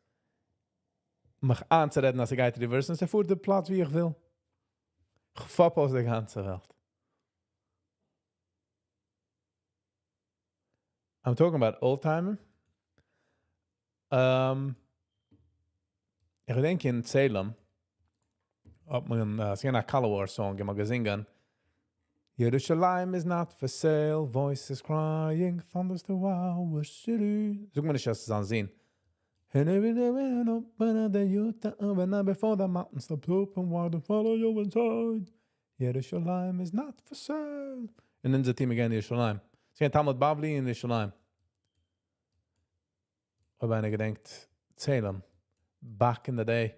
מיך איינצורעדן, אז עס גייט reverse, און עס פארט די פלאץ, ווי איך וויל. איך פאפ אויס די גאנצע וועלט. I'm talking about old timer. איך געדענק אין צעהלים, האט מען, עס געווען א Color War song, מ'האט געזונגען, ירושלים is not for sale, voices crying, thunders to our city. זאג מיר נישט, אז עס איז אן זין. Before the mountains stop open wide and follow you inside. ירושלים is not for sale. און אונזער team גייען אין ירושלים. עס גייט תלמוד בבלי אין ירושלים. אויב איינער געדענקט, צעהלים. Back in the day.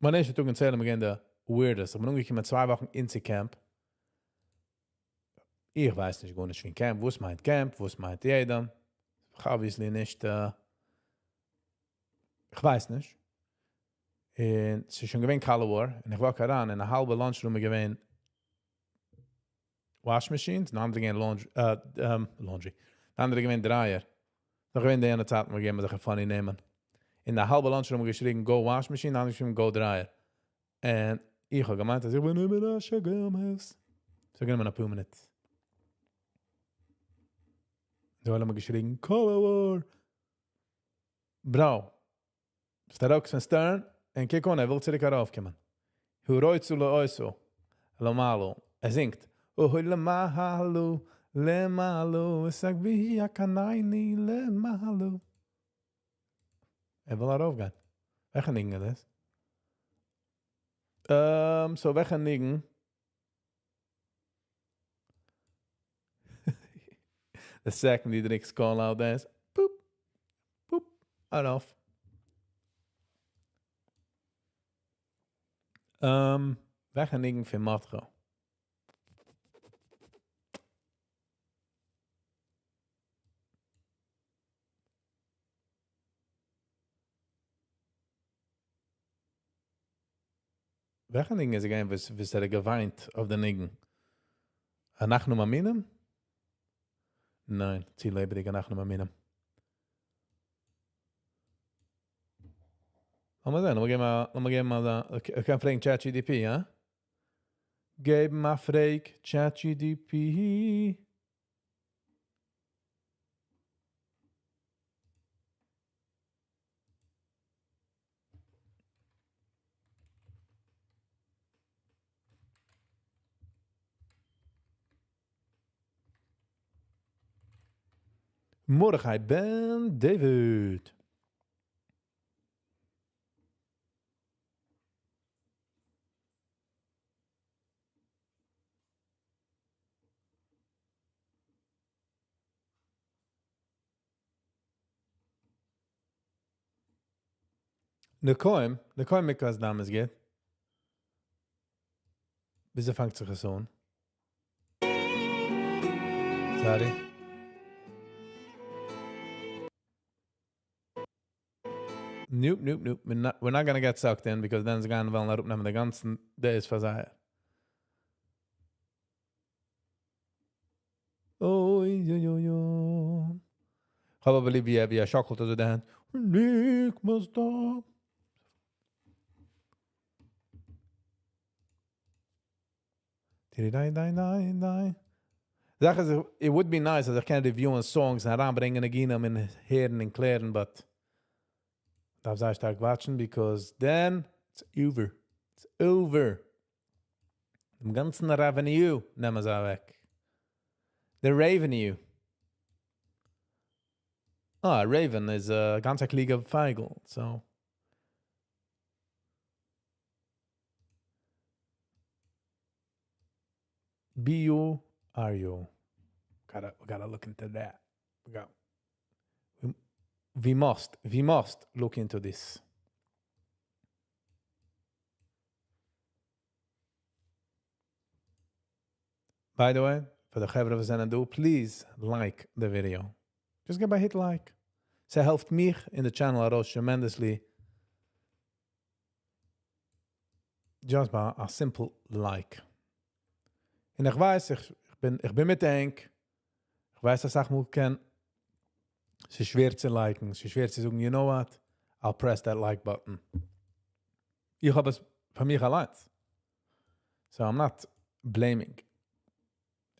מיין ערשטע טאג אין צעהלים געווען די weirdest. איך בין אנגעקומען 2 וואכן אין camp. איך ווייס נישט גארנישט פון camp. וואס מיינט camp? וואס מיינט יעדער? איך obviously נישט, איך ווייס נישט. און עס איז שוין געווען Color War. און איך walk אריין אין א האלבע lunchroom געווען wash machines, און אנדערע געווען laundry, laundry. אנדערע געווען dryer. נאך געווען די יענע צייט, מיר געבן זיך א funny נעמען. אין די האלבע lunchroom געשריגן, go wash machine, אנדערע געשריגן, go dryer. און איך האב געמיינט, אז איך בין איבער א שגעון. ס'האט גענומען א פאר מינוט. די אלע האבן געשריגן, Color War. Bro, ביסט ארויס פון Stern, און קוק אן, ער וויל צוריק ארויפקומען. הוא רוצה לעושו, למעלה. ער זינגט. אוי למעלה, למעלה, את הגביע הכנעני למעלה. ער וויל ארויפגיין. וועלכע ניגון איז דאס? So וועלכע ניגון? The second דו דריקסט call out דאס, boop, boop, ארויף. וועלכע ניגון פון מרדכי? וועלכע ניגון איז געווען וואס וואס ער האט געוויינט אויף די ניגון? אנחנו מאמינים? ניין, צו לעבעדיג אנחנו מאמינים. לאמיר זען, לאמיר געבן א, לאמיר געבן א, איך קען פרעגן ChatGPT, יא? געבן א פרעג ChatGPT. מרדכי בן דוד. נקום, נקום מקוה דם איז גוט. וויאזוי פאנגט זיך עס אן? Sorry. Nope, nope, nope. We're not, we're not gonna get sucked in because then זיי גייען וועלן אראפנעמען די גאנצן דאס פאר זיי. אוי אוי אוי אוי. כ'האב אבער ליב ווי ער ווי ער שאקלט אזוי די הענט. נקמת דם. זאך איז, it would be nice אז איך קען review ען songs און אריינברענגען ניגונים און הערן און קלערן, but דארף זייער שטארק watch ן because then it's over. It's over. דעם גאנצן revenue נעמען זיי אוועק. The revenue. אה, raven איז א גאנץ א קלוגע פייגל, so. B U R U. Gotta, we gotta look into that. We got, we must, we must look into this. By the way, פאר די חברה וואס זענען דא, please like the video. Just גיב א hit like. ס'העלפט מיך אין די channel ארויס tremendously. Just by a simple like. און איך ווייס, איך, איך בין, איך בין מיט ענק. איך ווייס, אז אסאך מאל קען, ס'איז שווער צו like ן, ס'איז שווער צו זאגן, you know what, I'll press that like button. איך האב עס פאר מיך אליין. So I'm not blaming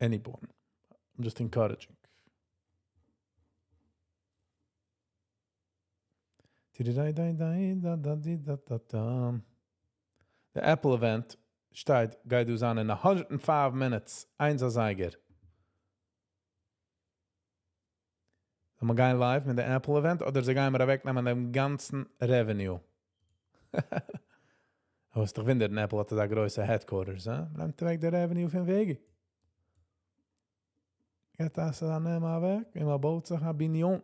anyone. I'm just encouraging. The Apple event שטייט גייט דא זיין אין 105 minutes, 1 אזייגער. זאל מען גיין live מיט די Apple event אדער זיי גייען מיר אוועקנעמען דעם גאנצן revenue? וואס דיך וואונדערן, Apple האט אזא גרויסע headquarters, הא? נעמט אוועק די revenue פון וועג. גייט דאס דאן נעמען אוועק און מען בויט זיך א בנין.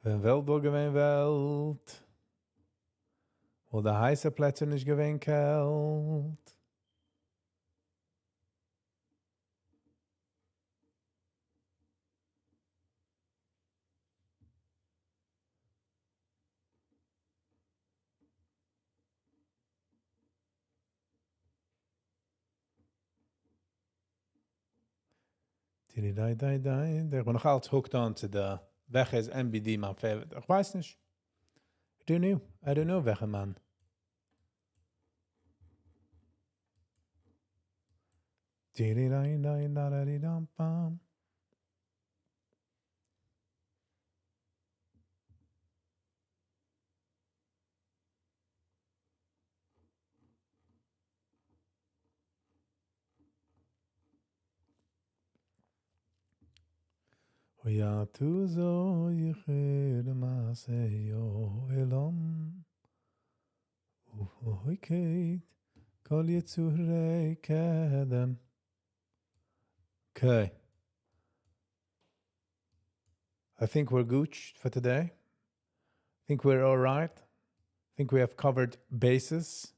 ווען וועלט וואלט געווען וועלט, וואלט די הייסע פלעצער נישט געווען קעלט. איך בין נאך אלץ hooked on צו די, וועלכע איז MBD מיין favorite? איך ווייס נישט. I don't know. I don't know וועלכע מאן. אוי אתה זוכר מעשה עולם ופוקד כל יצורי קדם. Okay. I think we're good for today. I think we're all right. I think we have covered bases.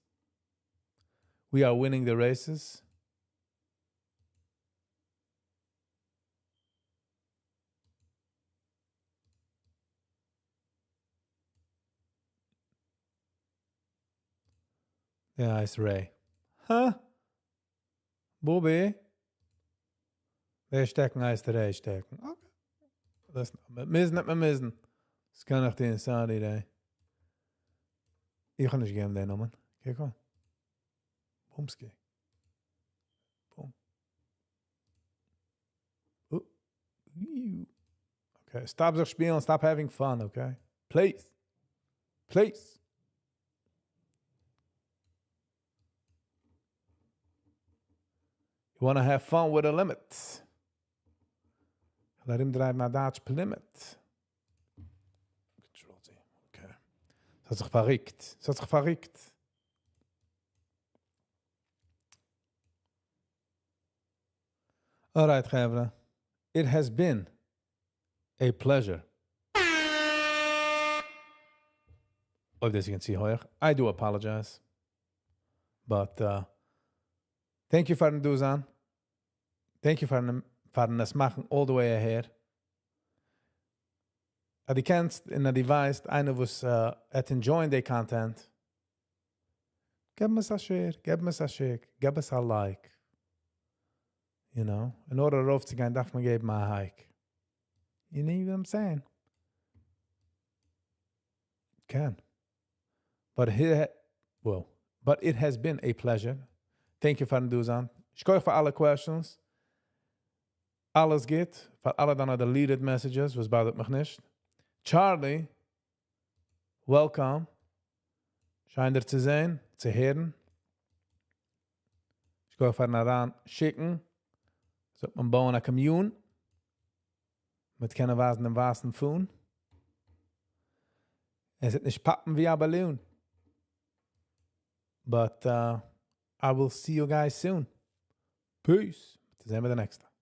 We are winning the races. דער הייסט Ray. הא? בובי? דער שטעקן הייסט Ray שטעקן. Okay. דאס מוזן נישט מער מוזן. עס קען נאך די sorry Ray. איך קען נישט געבן דעם נאמען. קוק אן. בומסקי. Boom. Oh. Okay, stop זיך שפילן, stop having fun, okay? Please. Please. You wanna have fun with a limit. Let him drive my Dodge Plymouth. Control Z. Okay. עס האט זיך פארריקט. עס האט זיך פארריקט. Alright, חברה. It has been a pleasure. אויב דאס איז צו הויך. I do apologize. But thank you פארן דא זיין. Thank you פארן עס מאכן all the way אהער. אז דו קענסט און אז דו ווייסט איינער וואס וועט enjoyen די content, געב אים עס א share, געב אים עס א שיק, געב עס א like. You know, in order ארויפצוגיין דארף מען געבן א hike. You know what I'm saying? Can. But here, well, but it has been a pleasure. Thank you פארן דא זיין. שכוח פאר אלע questions. אלעס גוט. פאר אלע דיינע deleted messages, וואס bother ט מיך נישט. Charlie, welcome. שיין דיר צו זען, צו הערן. שכוח פארן אריין שיקן. זאל מען בויען א commune. מיט קענען ווייזן דעם ווייסן phone. עס וועט נישט פאפן ווי א balloon. But I will see you guys soon. Peace. זען מיר די נעקסטע.